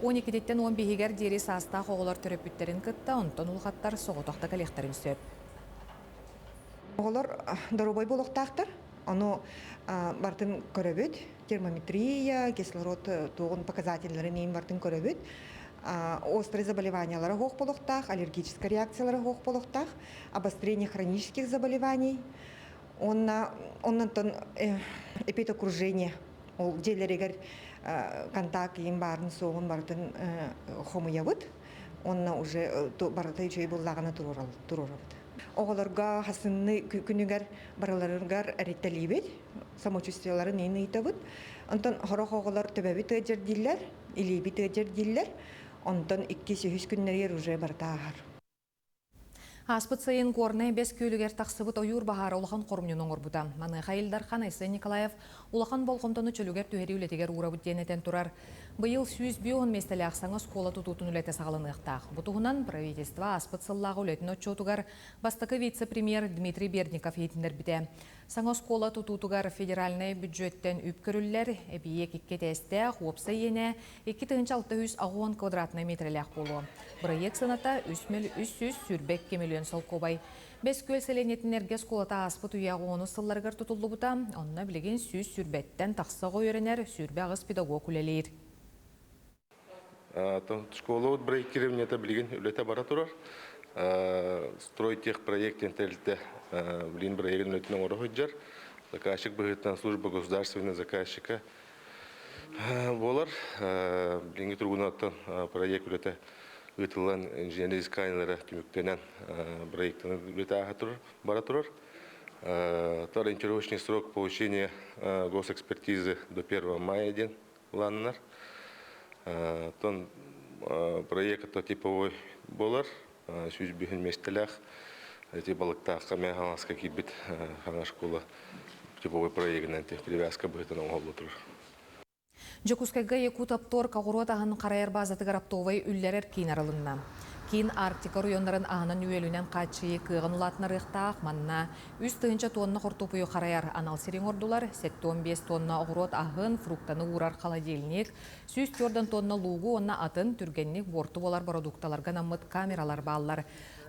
Speaker 9: 12-титтэн 15-гэр диэри саастаах оҕолор төрөппүттэрин кытта, онтон улахаттар соҕотох да кэлиэхтэрин сөп.
Speaker 4: Оҕолор доруобай буолуохтаахтар. Ону барытын көрөбүт. Термометрия, кислород туоҕун показателлэрин иин барытын көрөбүт. Острые заболеваниялара суох буолуохтаах, аллергическая реакциялара суох буолуохтаах, обострение хронических заболеваний, уонна оннонтон эпидокружение ол дьиэлэригэр контакт иин баарын суоҕун барытын хомуйабыт уонна уже барыта үчүгэй буоллаҕына туруорабыт. Оҕолорго хасынны күнүгэр барыларыгар эриттэлиибит, самочувствиеларын иин ыйтабыт. Онтон сорох оҕолор төбөбүт ыадьар дииллэр, илиибит ыадьар дииллэр. Онтон иккис, үһүс күннэригэр уже барыта ааһар.
Speaker 9: Ааспыт сайын Горнай Бэс күөлүгэр тахсыбыт ойуур баһаара улахан хоромньуну оҥорбута. Маныаха Ил Дархан Айсен Николаев улахан болҕомтону чөлүгэр түһэрии үлэтигэр уурабыт диэн этэн турар. Быйыл 150 миэстэлээх саҥа оскуола тутуутун үлэтэ саҕаланыахтаах. Бу туһунан правительство ааспыт сыллааҕы үлэтин отчуотугар бастакы вице-премьер Дмитрий Бердников иһитиннэрбитэ. Саҥа оскуола тутуутугар федеральнай бюджеттэн үп көрүллэр, эбийиэк икки этээстээх, уопсай иэнэ 2680 квадратнай миэтэрэлээх буолуо. Бырайыак сыаната 3 322 миллион солкуобай. Бэс Күөл сэлиэнньэтин эргэ оскуолата ааспыт үйэ онус сылларыгар тутуллубута. Онно билигин 120-тэн тахса оҕо үөрэнэр, 28 педагог үлэлиир.
Speaker 21: Школабыт проектированиета билигин үлэтэ бара турар. Стройтехпроект диэн тэрилтэ билигин проегын үлэтин оҥоро сылдьар. Заказчик быһыытынан служба государственного заказчика буолар. Билиҥҥи туругунан проект үлэтэ ыытыллан инженерный изысканиелара түмүктэнэн проектын үлэтэ ааһа турар, бара турар. Ориентировочный срок получения госэкспертизы до 1 мая диэн былааннанар. Оттон проект это типовой буолар. 105 миэстэлээх. Эти балыктаахха мэ хаҥаска киирбит хаҥа школа типовой проегынан привязка быһыытынан оҥоһулла турар.
Speaker 9: Дьокуускайга Якутопторг оҕуруот аһын харайар баазатыгар оптовай үллэрэр киин арылынна. Киин Арктика оройуоннарын аһынан-үөлүнэн хааччыйыы кыаҕын улаатынарыахтаах. Манна 3000 тонна хортуоппуйу харайар анал сири оҥордулар, 75 тонна оҕуруот аһын, фруктаны уурар холодильник, 104 тонна луугу уонна атын түргэнник буорту буолар бородуукталарга анаммыт камералар бааллар.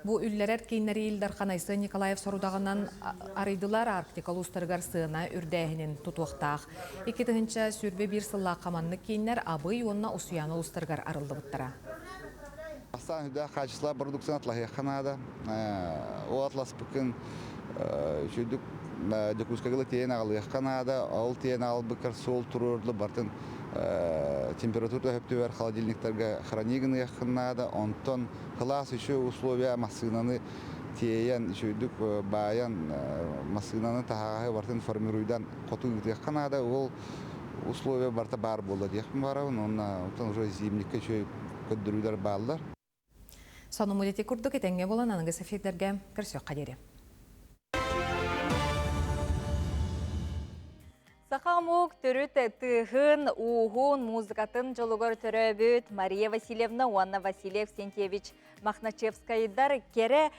Speaker 9: Бу үллэрэр кииннэри Ил Дархан Айсен Николаев сорудаҕынан арыйдылар, Арктика улуустарыгар сыана үрдээһинин тутуохтаах. 2021 сыллаахха маннык кииннэр Абый уонна Усуйаана улуустарыгар арыллыбыттара.
Speaker 22: Бастаан үрдээх хаачыстыбалаах продукцияны атлаһыахха наада. Ол атласпыккын үчүгдүк Дьокуускайга тиэйэн аҕалыахха наада. Ол тиэйэн аҕалбыккар суол туруоруллу бартын температура өптүбэр холодильниктарга храни гыныаххын наада. Онтон кылаас еще условия массыынаны тиэйэн үчүгдүк баайан массыынаны таһаҕаһы бартын формируйдан хоту ыытыахха наада. Ол условия барыта баар буолла диэхпин баҕарабын. Уонна онтон уже зимникка үчүгэй көрдөрүүлэр бааллар.
Speaker 9: Сонуммут ити курдук этэҥҥэ буолан аныгыс эфирдэргэ көрсүөххэ диэри.
Speaker 2: Саха омук төрүт тыаһын, ууһун, музыкатын дьолугар төрөөбүт Мария Васильевна уонна Василий Авксентьевич Мохначевскайдар кэрэ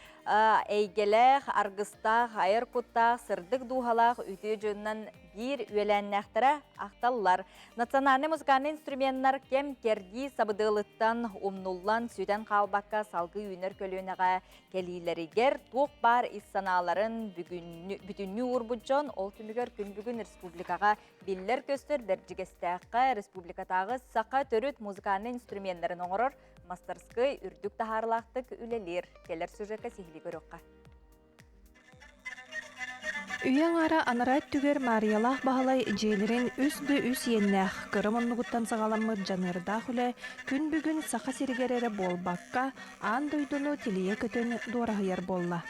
Speaker 2: эйгэлээх, аргыстаах, айар куттаах, сырдык дууһалаах үтүө дьонунан биир үөлээннээхтэрэ ахталлар. Национальнай музыкальнай инструменнар кэм-кэрдии сабыдыалыттан умнуллан, сүтэн хаалбакка салгыы үүнэр көлүөнэҕэ кэлиилэригэр туох баар ис санааларын бүтүннүү уурбут дьон ол түмүгэр күн бүгүн республикаҕа биллэр-көстөр Бэрдьигэстээххэ республикатааҕы саха төрүт музыкальнай инструменнарын оҥорор мастарскай үрдүк таһаарылаахтык үлэлиир. Кэлэр сюжекка сиһилии көрүөххэ.
Speaker 24: Үйэ аҥаара анараа өттүгэр Маарыйалаах Баһылай дьиэлэрин үс да үс иэннээх, кыра муннугуттан саҕаламмыт дьаныардаах үлэ күн бүгүн Саха сиригэр эрэ буолбакка, аан дойдуну тилийэ көтөн дуораһыйар буолла.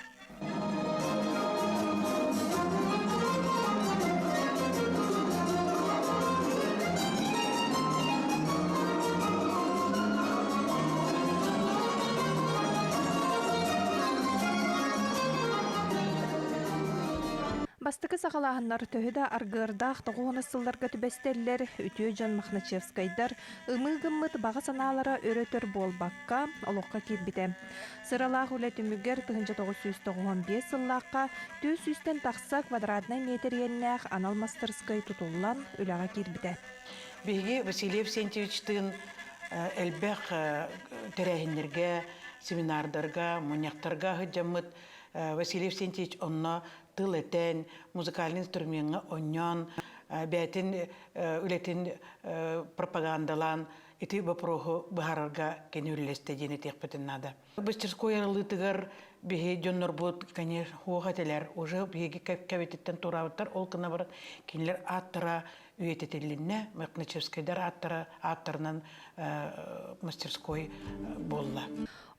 Speaker 24: Бастакы саҕалааһыннар төһө да аргыардаах тоҕуһунус сылларга түбэстэллэр, үтүө дьон Мохначевскайдар ымыы гыммыт баҕа санаалара өрө-өтөр буолбакка, олоххо киирбитэ. Сыралаах үлэ түмүгэр 1995 сыллаахха 400-тэн тахса квадратнай метр иэннээх анал мастарыскыай тутуллан үлэҕэ киирбитэ.
Speaker 25: Биһиги Василий Евсентьевичтыын
Speaker 5: Элбэх тэрээһиннэргэ, семинардарга, мунньахтарга сылдьаммыт Василий Евсентьевич онно тыл этэн, музыкальный инструмеҥҥа онньоон, бэйэтин үлэтин пропагандалаан ити боппуруоһу быһаарарга кини үлэлэстэ диэн этиэхпитин наада. Мастерской арыллыытыгар биһи дьоннорбут, конечно, хуох этилэр. Уже биһиги кэбититтэн туораабыттар. Ол гына баран кинилэр ааттара үйэтитилиннэ. Мохначевскайдар ааттара ааттарынан мастерской буолла.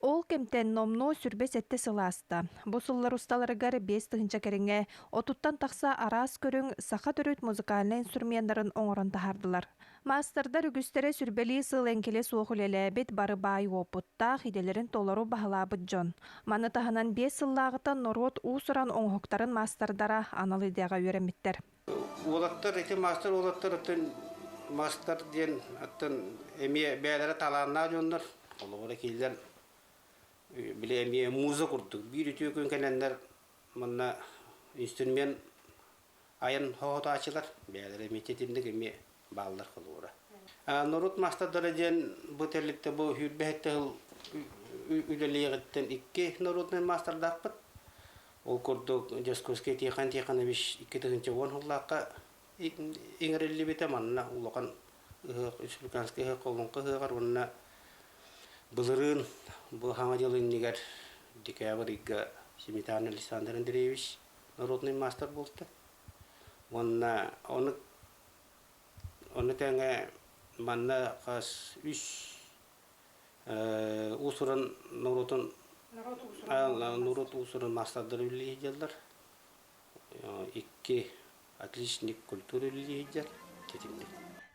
Speaker 24: Ол кэмтэн номнуо 27 сыл ааста. Бу сыллар усталарыгар 5000 кэриҥэ отуттан тахса араас көрүҥ саха төрүт музыкальнай инструменнарын оҥорон таһаардылар. Маастардар үгүстэрэ сүрбэлии сыл эҥкилэ суох үлэлээбит бары баай уопуттаах, идэлэрин толору баһылаабыт дьон. Маны таһынан биэс сыллааҕыта норуот уус-уран оҥоһуктарын маастардара анал идэҕэ үөрэммиттэр.
Speaker 6: Уолаттар ити маастар уолаттар оттон маастар диэн оттон эмиэ бэйэлэрэ талааннаах дьоннор. Холобура кинилэр били эмиэ муза курдук биир үтүө күн кэлэннэр манна инструмент айан хоһотооччулар бэйэлэрэ эмиэ титимник эмиэ бааллар холобура. Норуот маастардара диэн бу тэрилтэ бу сүүрбэһиттэ сыл үлэлиэҕиттэн икки народнай маастардаахпыт. Ол курдук Дьоскуоскай Тихон Тихонович 2010 сыллаахха иҥэриллибитэ манна улахан ыһыах республиканскай ыһыах Олоҥхо ыһыаҕар уонна былырыын бу Хаҥа дьыл иннигэр декабрь ыйга Сметанин Александр Андреевич народный мастер буолта. Уонна ону ону тэҥэ манна хас үс уус-уран норуотун норуот уус-уран маастардара үлэлии сылдьаллар. Икки отличник культуры үлэлии сылдьар тэтимник.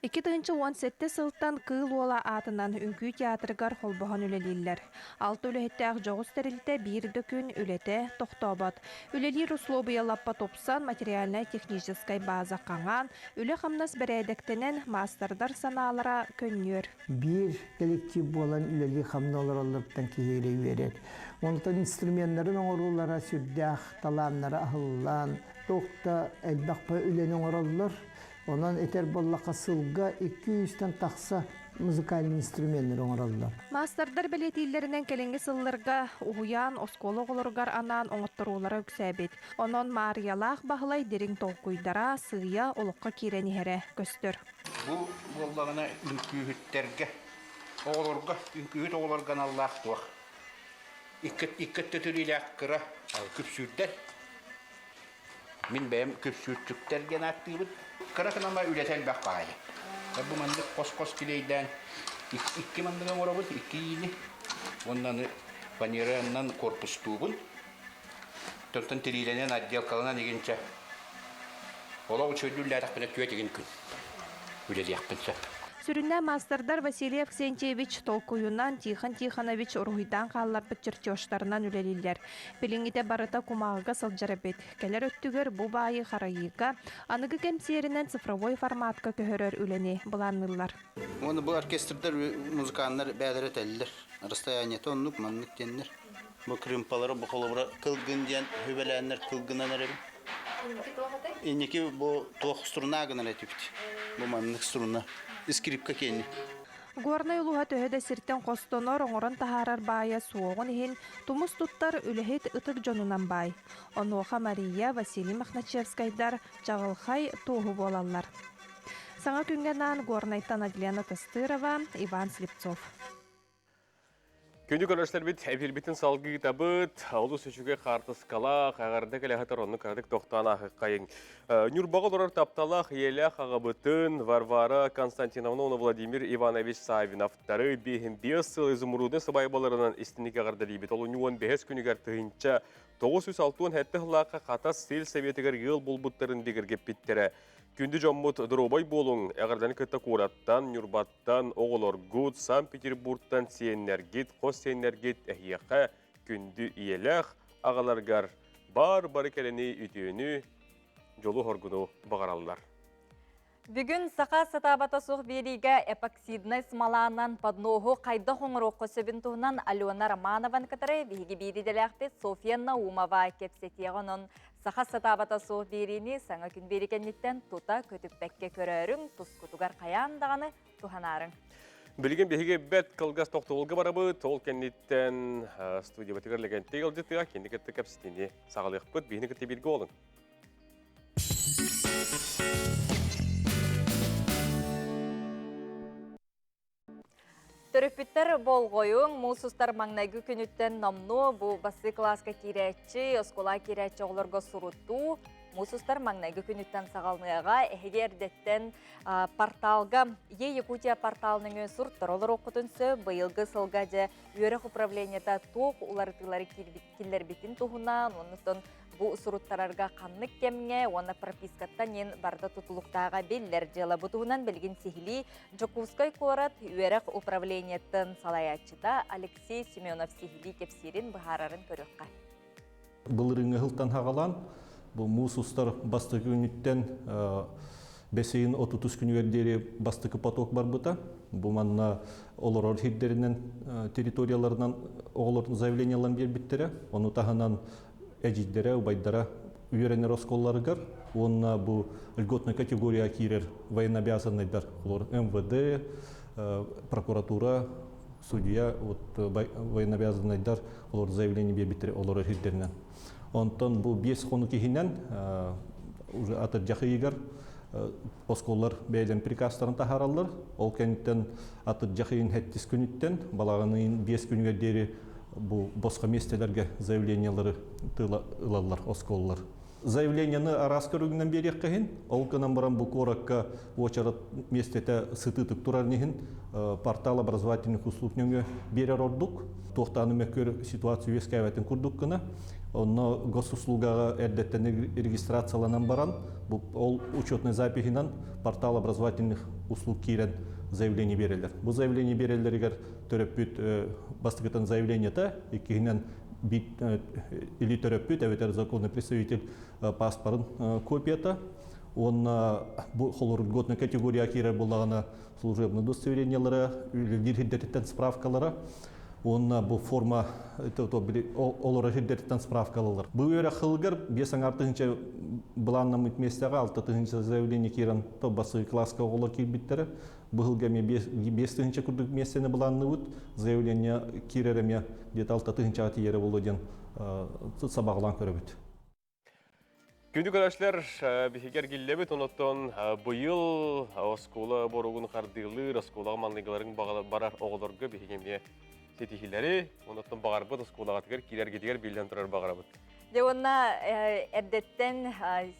Speaker 24: 2017 сылтан Кыыл Уола аатынан үҥкүү театрыгар холбоһон үлэлииллэр. Алта үлэһиттээх дьоҕус тэрилтэ биир да күн үлэтэ тохтообот. Үлэлиир услуобуйа лаппа тупсан, материальнай-техническэй база хаҥаан, үлэ-хамнас бэрээдэктэнэн, маастардар санаалара көнньүөр.
Speaker 7: Биир коллектив буолан үлэлии-хамныы олороллоруттан киһи эрэ үөрэр. Онтон инструменнарын оҥоруулара сүрдээх талааннара аһыллан, туох да элбэх үлэни оҥороллор. Онон этэр буоллахха сылга 200-тэн тахса музыкальный инструменнары оҥороллор.
Speaker 24: Маастардар бэлиэтииллэринэн кэлиҥҥи сылларга уһуйаан оскуола оҕолоругар анаан оҥотторуулара үксээбит. Онон Маарыйалаах Баһылай дириҥ толкуйдара сыыйа олоххо киирэн иһэрэ көстөр.
Speaker 23: Бу буоллаҕына үҥкүүһүттэргэ, оҕолорго, үҥкүүһүт оҕолорго аналлаах туох. Икки икки өттө түрүүлээх кыра күпсүүрдэр. Мин бэйэм күпсүүрчүктэр диэн ааттыыбын. Кыра кынама үлэтэ элбэх баайы. Бу маннык хос-хос килиэйдээн икки маннык оҥоробут, икки иини. Уонна аны фанеранан корпустуубун. Тонтон тириилэнэн, отделкаланан игинчэ. Олох үчүгэйдик үлэлээтэхпинэ түөрт игин күн үлэлиэхпин сөп.
Speaker 24: Сүрүннээн маастардар Василий Авксентьевич толкуйунан Тихон Тихонович уруһуйдаан хаалларбыт чертежтарынан үлэлииллэр. Билиҥҥитэ барыта кумааҕыга сылдьар эбит. Кэлэр өттүгэр бу баайы харайыыга аныгы кэм сиэринэн цифровой форматка көһөрөр үлэни былаанныыллар.
Speaker 6: Уонна бу оркестрдар музыканнар бэйэлэрэ этэллэр. Расстояниета оннук, маннык диэннэр. Бу крымпалары бу холобура кылгын диэн хүбэлээннэр кылгынан эрэбин. Инники бу туох струна гынан этибит. Бу маннык струна. Скрипка киэнни.
Speaker 24: Горнай улууһа төһө да сиртэн хостонор, оҥорон таһаарар баайа суоҕун иһин, тумус туттар үлэһит ытык дьонунан баай. Онуоха Мария, Василий Мохначевскайдар чаҕылхай туоһу буолаллар. Саҥа күҥҥэ анаан Горнайтан Адлена Тастырова, Иван Слепцов.
Speaker 1: Күндү көрөөччүлэрбит, эфирбитин салгыытабыт. Олус үчүгэй хаартыскалаах, эҕэрдэ кэлэ сытар оннук кыратык тохтоон аахыккайыҥ. Ньурбаҕа олорор тапталаах ийэлээх аҕабытын Варвара Константиновна уонна Владимир Иванович Савиновтары биэһин биэс сыл изумрудный сыбайбаларынан истиник эҕэрдэлиибит. Олунньу 15 күнүгэр 1967 сыллаахха Хатас сил советыгар ыал булбуттарын бигэргэппиттэрэ. Күндү дьоммут доруобай буолуҥ, эҕэрдэни кытта куораттан, Ньурбаттан, оҕолоргут, Санкт-Петербургтан сиэннэргит, хос сиэннэргит эһиэхэ күндү ийэлээх аҕаларгар баар бары кэрэни, үтүөнү, дьолу-соргуну баҕараллар.
Speaker 2: Бүгүн саха сатаабата суох биэриигэ эпоксиднай смоланан подноһу хайдах оҥоруохха сөбүн туһунан Алена Романованы кытары биһиги биир идэлээхпит Софья Наумова кэпсэтиэҕэ онон Саха сатаабата суох биэриини саҥа күн биэри кэнниттэн тута көтүппэккэ көрөөрүҥ, тускутугар хайаан даҕаны туһанаарыҥ.
Speaker 1: Билигин биһиги бэрт кылгас тохтобулга барабыт. Ол кэнниттэн студиябытыгар Лэгэнтэй ыалдьытыга кинини кытта кэпсэтиини саҕалыахпыт. Биһини кытта бииргэ буолуҥ.
Speaker 2: Төрөппүттэр болҕойуҥ, муус устар маҥнайгы күнүттэн номнуо бу бастыы кылааска киирээччи, оскуола киирээччи оҕолорго суруттуу муус устар маҥнайгы күнүттэн саҕаланыаҕа. Эһиги эрдэттэн порталга Е Якутия портал нөҥүө суруттара олоруоххутун сөп. Быйылгы сылга дьэ үөрэх управлениета туох уларытыылары киллэрбитин туһунан, оннуттан бу суруттарарга ханнык кэмҥэ уонна пропискаттан иэн барыта тутулуктааҕа биллэр дьыала. Бу туһунан билигин сиһилии Дьокуускай куорат үөрэх управлениетын салайааччыта Алексей Семенов сиһилии кэпсиирин быһаарарын көрүөххэ.
Speaker 3: Былырыыҥҥы сылтан саҕалаан бу муус устар бастакы күнүттэн бэс ыйын 30 күнүгэр диэри бастакы поток барбыта. Бу манна олорор сирдэринэн территорияларынан оҕолорун заявлениеларын биэрбиттэрэ. Ону таһынан эдьиийдэрэ, убайдара үөрэнэр оскуолаларыгар уонна бу льготная категория киирэр военнообязанныйдар, олор МВД, прокуратура, судья, вот военнообязанныйдар олор заявление биэрбиттэрэ олорор сирдэринэн. Онтон бу биэс хонук иһинэн уже атырдьах ыйыгар оскуолалар бэйэлэрин приказтарын таһаараллар. Ол кэнниттэн атырдьах ыйын сэттис күнүттэн балаҕан ыйын биэс күнүгэр диэри бу босхо миэстэлэргэ заявлениелары ылаллар оскуолалар. Заявлениены араас көрүҥүнэн биэриэххэ иһин, ол гынан баран бу куоракка уочарат миэстэтэ сытыытык турарын иһин портал образовательных услуг нөҥүө биэрэр ордук. Туохтааны мөккүөр ситуация үөскээбэтин курдук гына. Онно госуслугаҕа эрдэттэн регистрацияланан баран, бу ол учетный запиһынан портал образовательных услуг киирэн заявление биэрэллэр. Бу заявление биэрэллэригэр төрөппүт бастакытын заявлениета, иккиһинэн или төрөппүт эбэтэр законный представитель паспорын копията уонна бу холобур льготная категория киирэр буоллаҕына служебный удостоверениелара, үлэлиир сирдэриттэн справкалара уонна бу форма олорор сирдэриттэн справкалалар. Бу үөрэх сылыгар биэс аҥаар тыһыынча былааннаммыт миэстэҕэ 6 тыһыынча заявление киирэн то бастакы класска оҕолор киирбиттэрэ. Быһылга эмиэ 5 тыһыынча курдук миэстэни былаанныыбыт. Заявление киирэр эмиэ где-то 6 тыһыынчаҕа тиийэрэ буолуо диэн сабаҕалаан көрөбүт.
Speaker 1: Күндү көрөөччүлэр, биһиги эргиллэбит, онотон быйыл оскуола боругун хардыылыыр, оскуолаҕа манныгыларын барар оҕолорго биһиги эмиэ ситиһиилэри, онотон баҕарбыт оскуолаҕытыгар киирэргитигэр биллэн турар баҕарабыт.
Speaker 2: Дьэ уонна эрдэттэн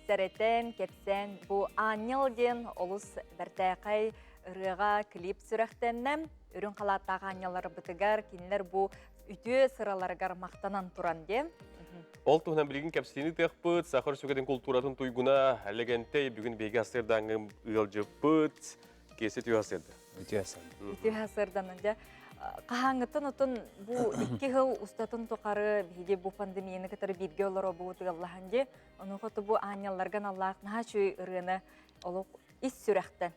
Speaker 2: сэрэтэн, кэпсээн бу Аанньал диэн олус бэртээхэй ырыаҕа клип сүрэхтэннэ. Үрүҥ халааттаах аанньалларбытыгар кинилэр бу үтүө сыраларыгар махтанан туран диэн.
Speaker 1: Ол туһунан билигин кэпсэтиини тыахпыт, Сахар сүгэтин култууратын туйгуна Лэгэнтэй бүгүн биһиги сарсыардааҥҥы ыалдьыппыт. Киэсэ үтүө сарсыарда.
Speaker 10: Үтүө сарсыарда.
Speaker 2: Үтүө сарсыарданан дьэ хаһааҥҥыттан отон бу икки сыл устатын тухары биһиги бу пандемияны кытары бииргэ олоробут ыаллаһан дьэ ону хоту бу аанньалларга аналлаах наһаа үчүгэй ырыаны олох ис сүрэхтэн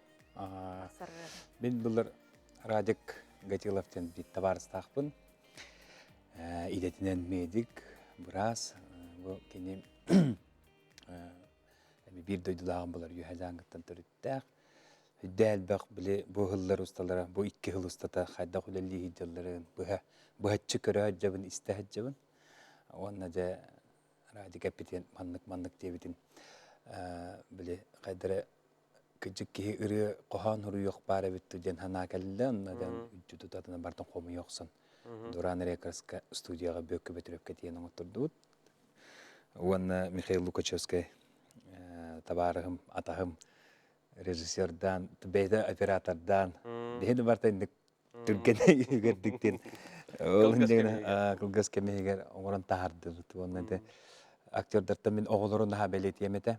Speaker 10: Мин былыр Радик Гатилов диэн биир табаарыстаахпын. Идэтинэн медик, быраас. Бу кини биир дойдулааҕым булар үөһэ дьааҥыттан төрүттээх. Үрдэ элбэх били бу ыһыллар усталара, бу икки сыл устата хайдах үлэлии сылдьалларын быһа быһаччы көрө сылдьабын, истэ сылдьабын. Уонна дьэ Радик эппитин маннык-маннык диэбитин били хайдара кырдьык киһи ырыа хоһоон суруйуох баар эбит диэн санаа кэллэ. Онно дьон үддү тутатына бартан хомуйа охсон Дуран Рекордска студияҕа Бүөккэ Бөтүрүөпкэ тиийэн оҥоттордубут. Уонна Михаил Лукачевскай табаарыһым, атаһым режиссердаан, бэйэтэ оператордаан, биһиги барыта инник түргэн үгэрдик диэн ол иһин кылгас кэмигэр оҥорон таһаардыбыт. Уонна ити актердартан мин оҕолору наһаа бэлиэтиэм этэ.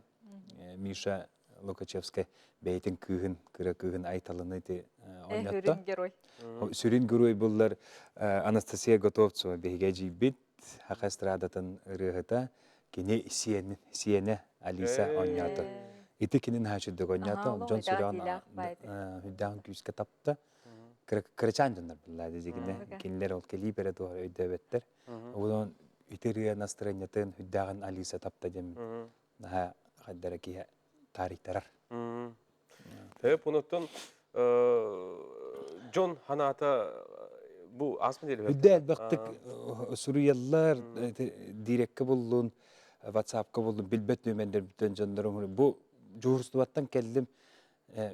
Speaker 10: Миша Лукачевскай бэйэтин кыыһын, кыра кыыһын Айталыны ити оонньотто.
Speaker 2: Сүрүн герой.
Speaker 10: Сүрүн герой буллар Анастасия Готовцева биһиги эдьиийбит, Саха эстрадатын ырыаһыта, кини сиэн, сиэнэ Алиса оонньоото. Ити кини наһаа үчүгдүк оонньоото, дьон сүрэҕин үрдээҕин күүскэ тапта. Кырачаан дьоннор буллаа дьигинэ, кинилэр ол кэлии бэрэ туох өйдөөбөттөр. Онон ити ырыа настырыанньатын үрдээҕин Алиса тапта диэн наһаа хайдара киһи таарыйтарар.
Speaker 1: Тэп онуттан. Дьон ханаата бу ааспыт нэдиэлэ
Speaker 10: Үрдэ элбэхтик суруйаллар, дирекка буллун, ватсапка буллун, билбэт нүөмэрдэрбиттэн дьоннорум бу дьуһурстубаттан кэллим,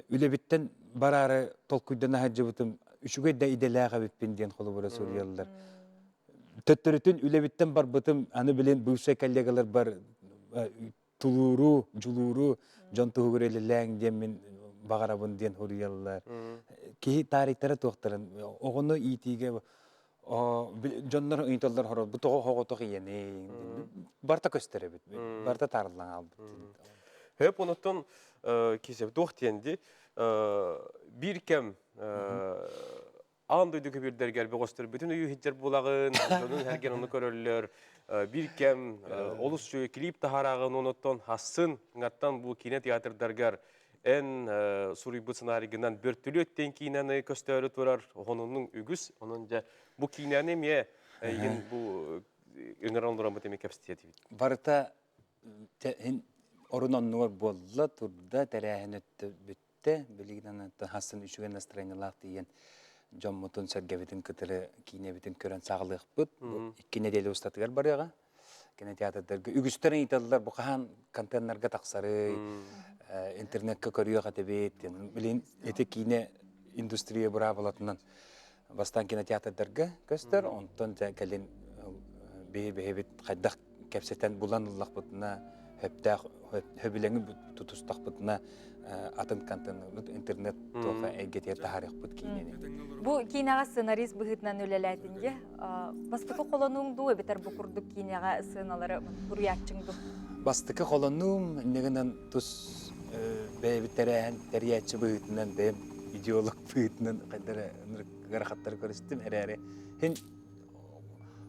Speaker 10: үлэбиттэн бараары толкуйдана сылдьыбытым, үчүгэй да идэлээх эбиппин диэн холобура суруйаллар. Төттөрүтүн үлэбиттэн барбытым, аны билин бывшай коллегаларбар тулууру, дьулууру дьон туһугар үлэлээҥ диэн мин баҕарабын диэн суруйаллар. Киһи таарыйтара туохтарын оҕону иитиигэ дьоннор ыйыталлар хорор бу тоҕо хоҕотох ийэний барта көстөр эбит барта таарыллан хаалбыт.
Speaker 1: Хөп онуттан кисеп туох диэн ди биир кэм аан дойду көбүрдэргэр бөҕөстөр бүтүн өйүү иһитдэр буолаҕын, дьонун эрген ону көрөллөр. Биир кэм олус үчүгэй клип таһаараҕын, онуттан хассын ҥаттан бу киинэ театрдаргар эн суруйбут сценарийгынан бөртүлүөт диэн киинэни көстөөрү турар хонуннуҥ үгүс. Онон дьэ бу киинэни эмиэ эйигин бу ыҥыран олороммут эмиэ кэпсэтиэ этибит.
Speaker 10: Барыта орун оннугар буолла, турда, тэрээһин өттө бүттэ. Билигин хасын үчүгэй настроениелаах тиийэн дьоммутун, сэргэбитин кытары киинэбитин көрөн саҕалыахпыт. Бу икки нэдиэлэ устатыгар барыаҕа. Кинотеатрдарга үгүстэр ыйыталлар бу хаһан контеннарга тахсарый, интернетка көрүөх этибит. Билин ити киинэ индустрия быраабылатынан бастаан кинотеатрдарга көстөр, онтон кэлин биһи-биһибит хайдах кэпсэтэн булан ыллахпытына, хөптөөх хөбүлэҥи тутустахпытына атын контент интернет туоха эйгэтигэр таһаарыахпыт киинэни.
Speaker 2: Бу киинэҕэ сценарист быһыытынан үлэлээтин дии. Бастакы холонууҥ дуу эбэтэр бу курдук киинэҕэ сыаналары суруйааччыҥ дуу?
Speaker 10: Бастакы холонуум иннигинэн тус бэйэбит тэрээһин тэрийээччи быһыытынан бэйэм идеолог быһыытынан хайдары ыарахаттары көрүстүм эрээри хин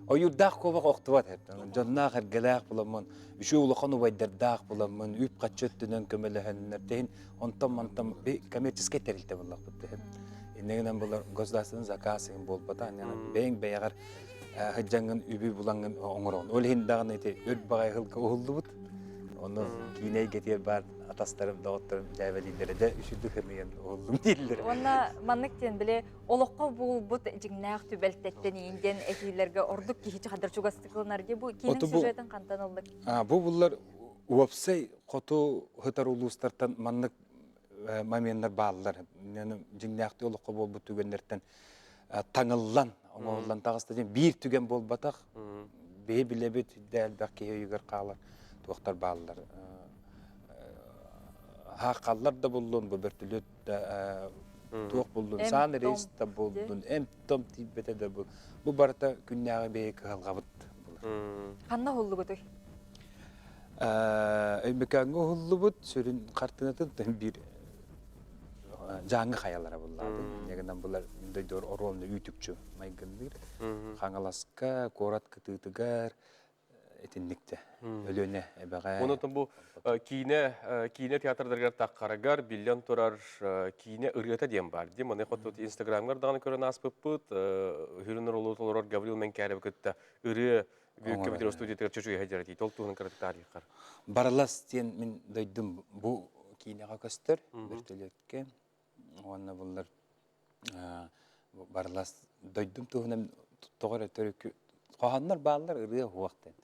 Speaker 10: Ойуурдаах куобах охтубат дьонноох эргэлээх буламмын, үчүгэй улахан убайдардаах буламмын, үп-харчы өттүнэн көмөлөһөннөр тэһин онтон-мантан коммерческий тэрилтэ буоллахпыт тэһин. Иннигинэн булар государственный заказ буолбата, бэйэҥ бэйэҕэр сылдьаҥҥын үбү булаҥҥын оҥороҕун. Ол иһин даҕаны ити өр баҕайы сылга уһуллубут. Ону киинэ эйгэтигэр баар атастарым, доҕотторум дьээбэлииллэрэ дьэ үчүгдүк хыныйан уһуллум дииллэр.
Speaker 2: Уонна маннык диэн били олоххо буолбут дьиҥнээх түбэлтэттэн иин диэн этиилэргэ ордук киһи хадыр чугастык ылынар дии бу киинин сюжетын хантан ыллык?
Speaker 10: Бу буллар уопсай хоту сытар улуустартан маннык моменнар бааллар. Дьиҥнээхтии олоххо буолбут түгэннэртэн таҥыллан оҥоһуллан таҕыста диэн биир түгэн буолбатах. Биһи билэбит да элбэх киһи өйүгэр хаалар туохтар бааллар. Хааллар да буллун бу бөртүлүөт да туох буллун, саан рейс да буллун, эмп-том тиийбэтэ да бу. Бу барыта күннээҕи бэйэ кыһалҕабыт булар.
Speaker 2: Ханна уһуллугутуй?
Speaker 10: Өймөкөөҥҥө уһуллубут сүрүн хартыынатын биир Дьааҥы хайалара буллаады. Инньэ гынан булар дойдугар оруолну үүтүкчү майгынныыр. Хаҥаласка, куорат кытыытыгар итинникте Өлүөнэ эбэҕэ.
Speaker 1: Онон бу киинэ киинэ театрдарыгар таххарыгар биллэн турар киинэ ырыата диэн баар. Дим маны хоту Инстаграмгар даҕаны көрөн ааспыппыт. Үрүн ролу толорор Гаврил Мэҥкээрэби кытта ырыа Бүөккэ бүтэр студиятыгар чочуйа сылдьар этии. Ол туһунан кыратык таарыйыаххар.
Speaker 10: Барылас диэн мин дойдум бу киинэҕэ көстөр бөртөлүөккэ уонна буллар Барылас дойдум туһунан тоҕо эрэ төрүкү хоһооннор бааллар ырыа уһуох диэн.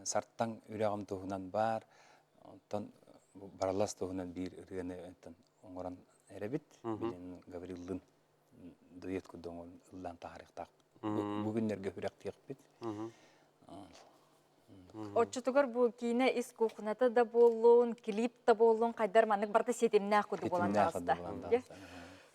Speaker 10: Сартаҥ үрэҕим туһунан баар. Онтон Барылас туһунан биир ырыаны онтон оҥорон эрэбит. Билин Гавриллын дуэт курдук оҥорон ыллаан таһаарыахтаахпыт. Бу күннэргэ күрэхтиэхпит.
Speaker 2: Оччотугар бу киинэ ис кухната да буоллун, клип да буоллун, хайдар маннык барыта ситимнээх курдук буолан таҕыста.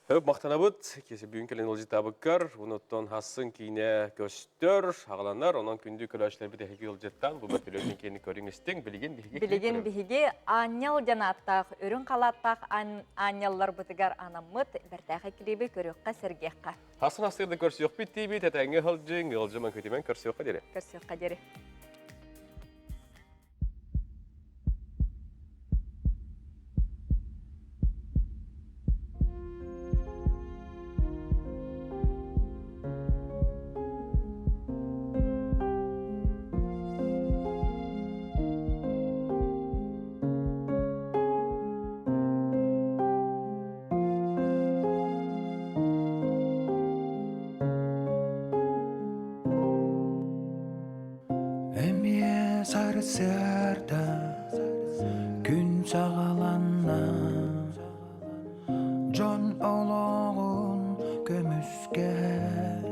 Speaker 1: Хөп махтанабыт. Киэсэ бүгүн кэлэн ыалдьыттаабыккар. Онуттан хассын киинэ көстөр, аҕаланар. Онон күндү көрөөччүлэрбит эһиги ыалдьыттаан бу бөртөлүөтүн киэни көрүҥ истиҥ. Билигин биһиги
Speaker 2: Билигин биһиги аанньал диэн ааттаах, үрүҥ халааттаах аанньалларбытыгар анаммыт бэртээхэй клиби көрүөххэ, сэргиэххэ.
Speaker 1: Хасын астыырда көрсүөхпүт диибит, этэҥҥэ сылдьыҥ, ыалдьымаҥ күтүмэн көрсүөххэ диэри.
Speaker 2: Көрсүөххэ диэри.
Speaker 11: Сарсыарда күн саҕаланна, дьон олоҕун көмүскэһэр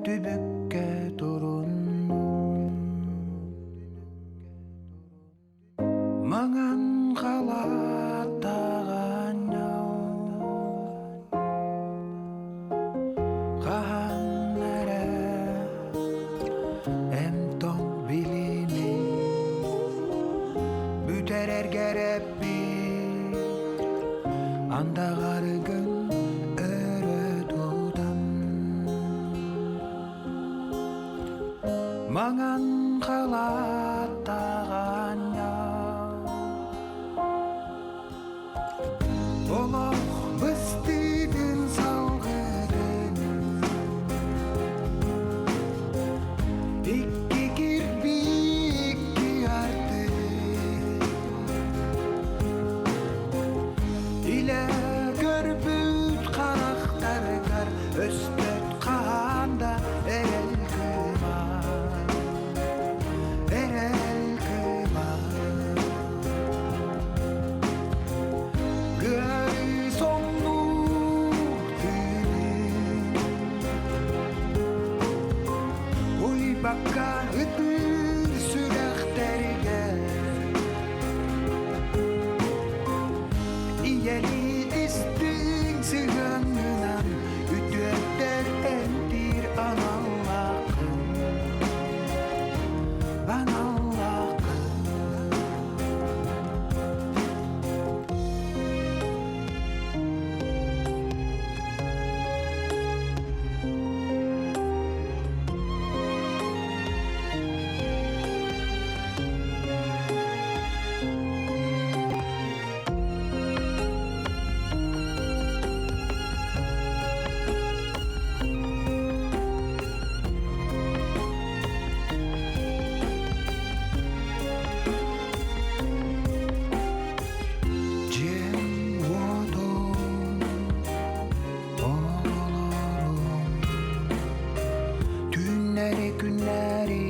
Speaker 11: түбүккэ туруннум. Маҥан халааттаҕан хаһан эрэ эмтон билими бүтэрэргэр эппит андаҕаргын өрө тутан Маҥан халааттаҕанньа Олох быстыытын салгытын Икки кирбии икки ардыы Илэ көрбүт харахтаргар өспөт хаһан да эрэл кыыма, эрэл кыыма. Гыары соҥнуур тыынын Уйбакка ытыыр сүрэхтэригэр Ийэлии истиҥ сыһыаҥҥынан үтүөттэр эмтиир аналлааххын, аналлааххын. Дьиэм уотун оҕолорум Түүннэри күннэри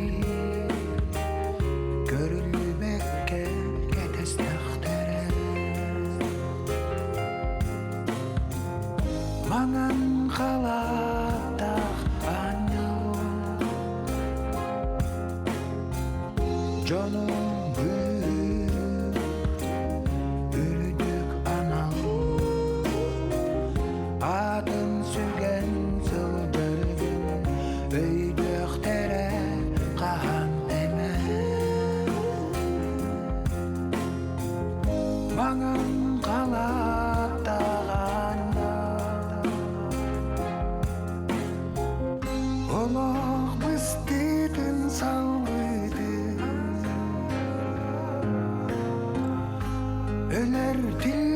Speaker 11: көрүллүбэккэ кэтэстэхтэрэ Маҥан халааттаах аанньал дьонум быыһыыр үрдүк анал Аатын сүгэн сылдьаргын өйдүөхтэрэ хаһан эмэ Маҥан халааттаҕанна Олох быстыытын салгытын Өлөр тиллэр.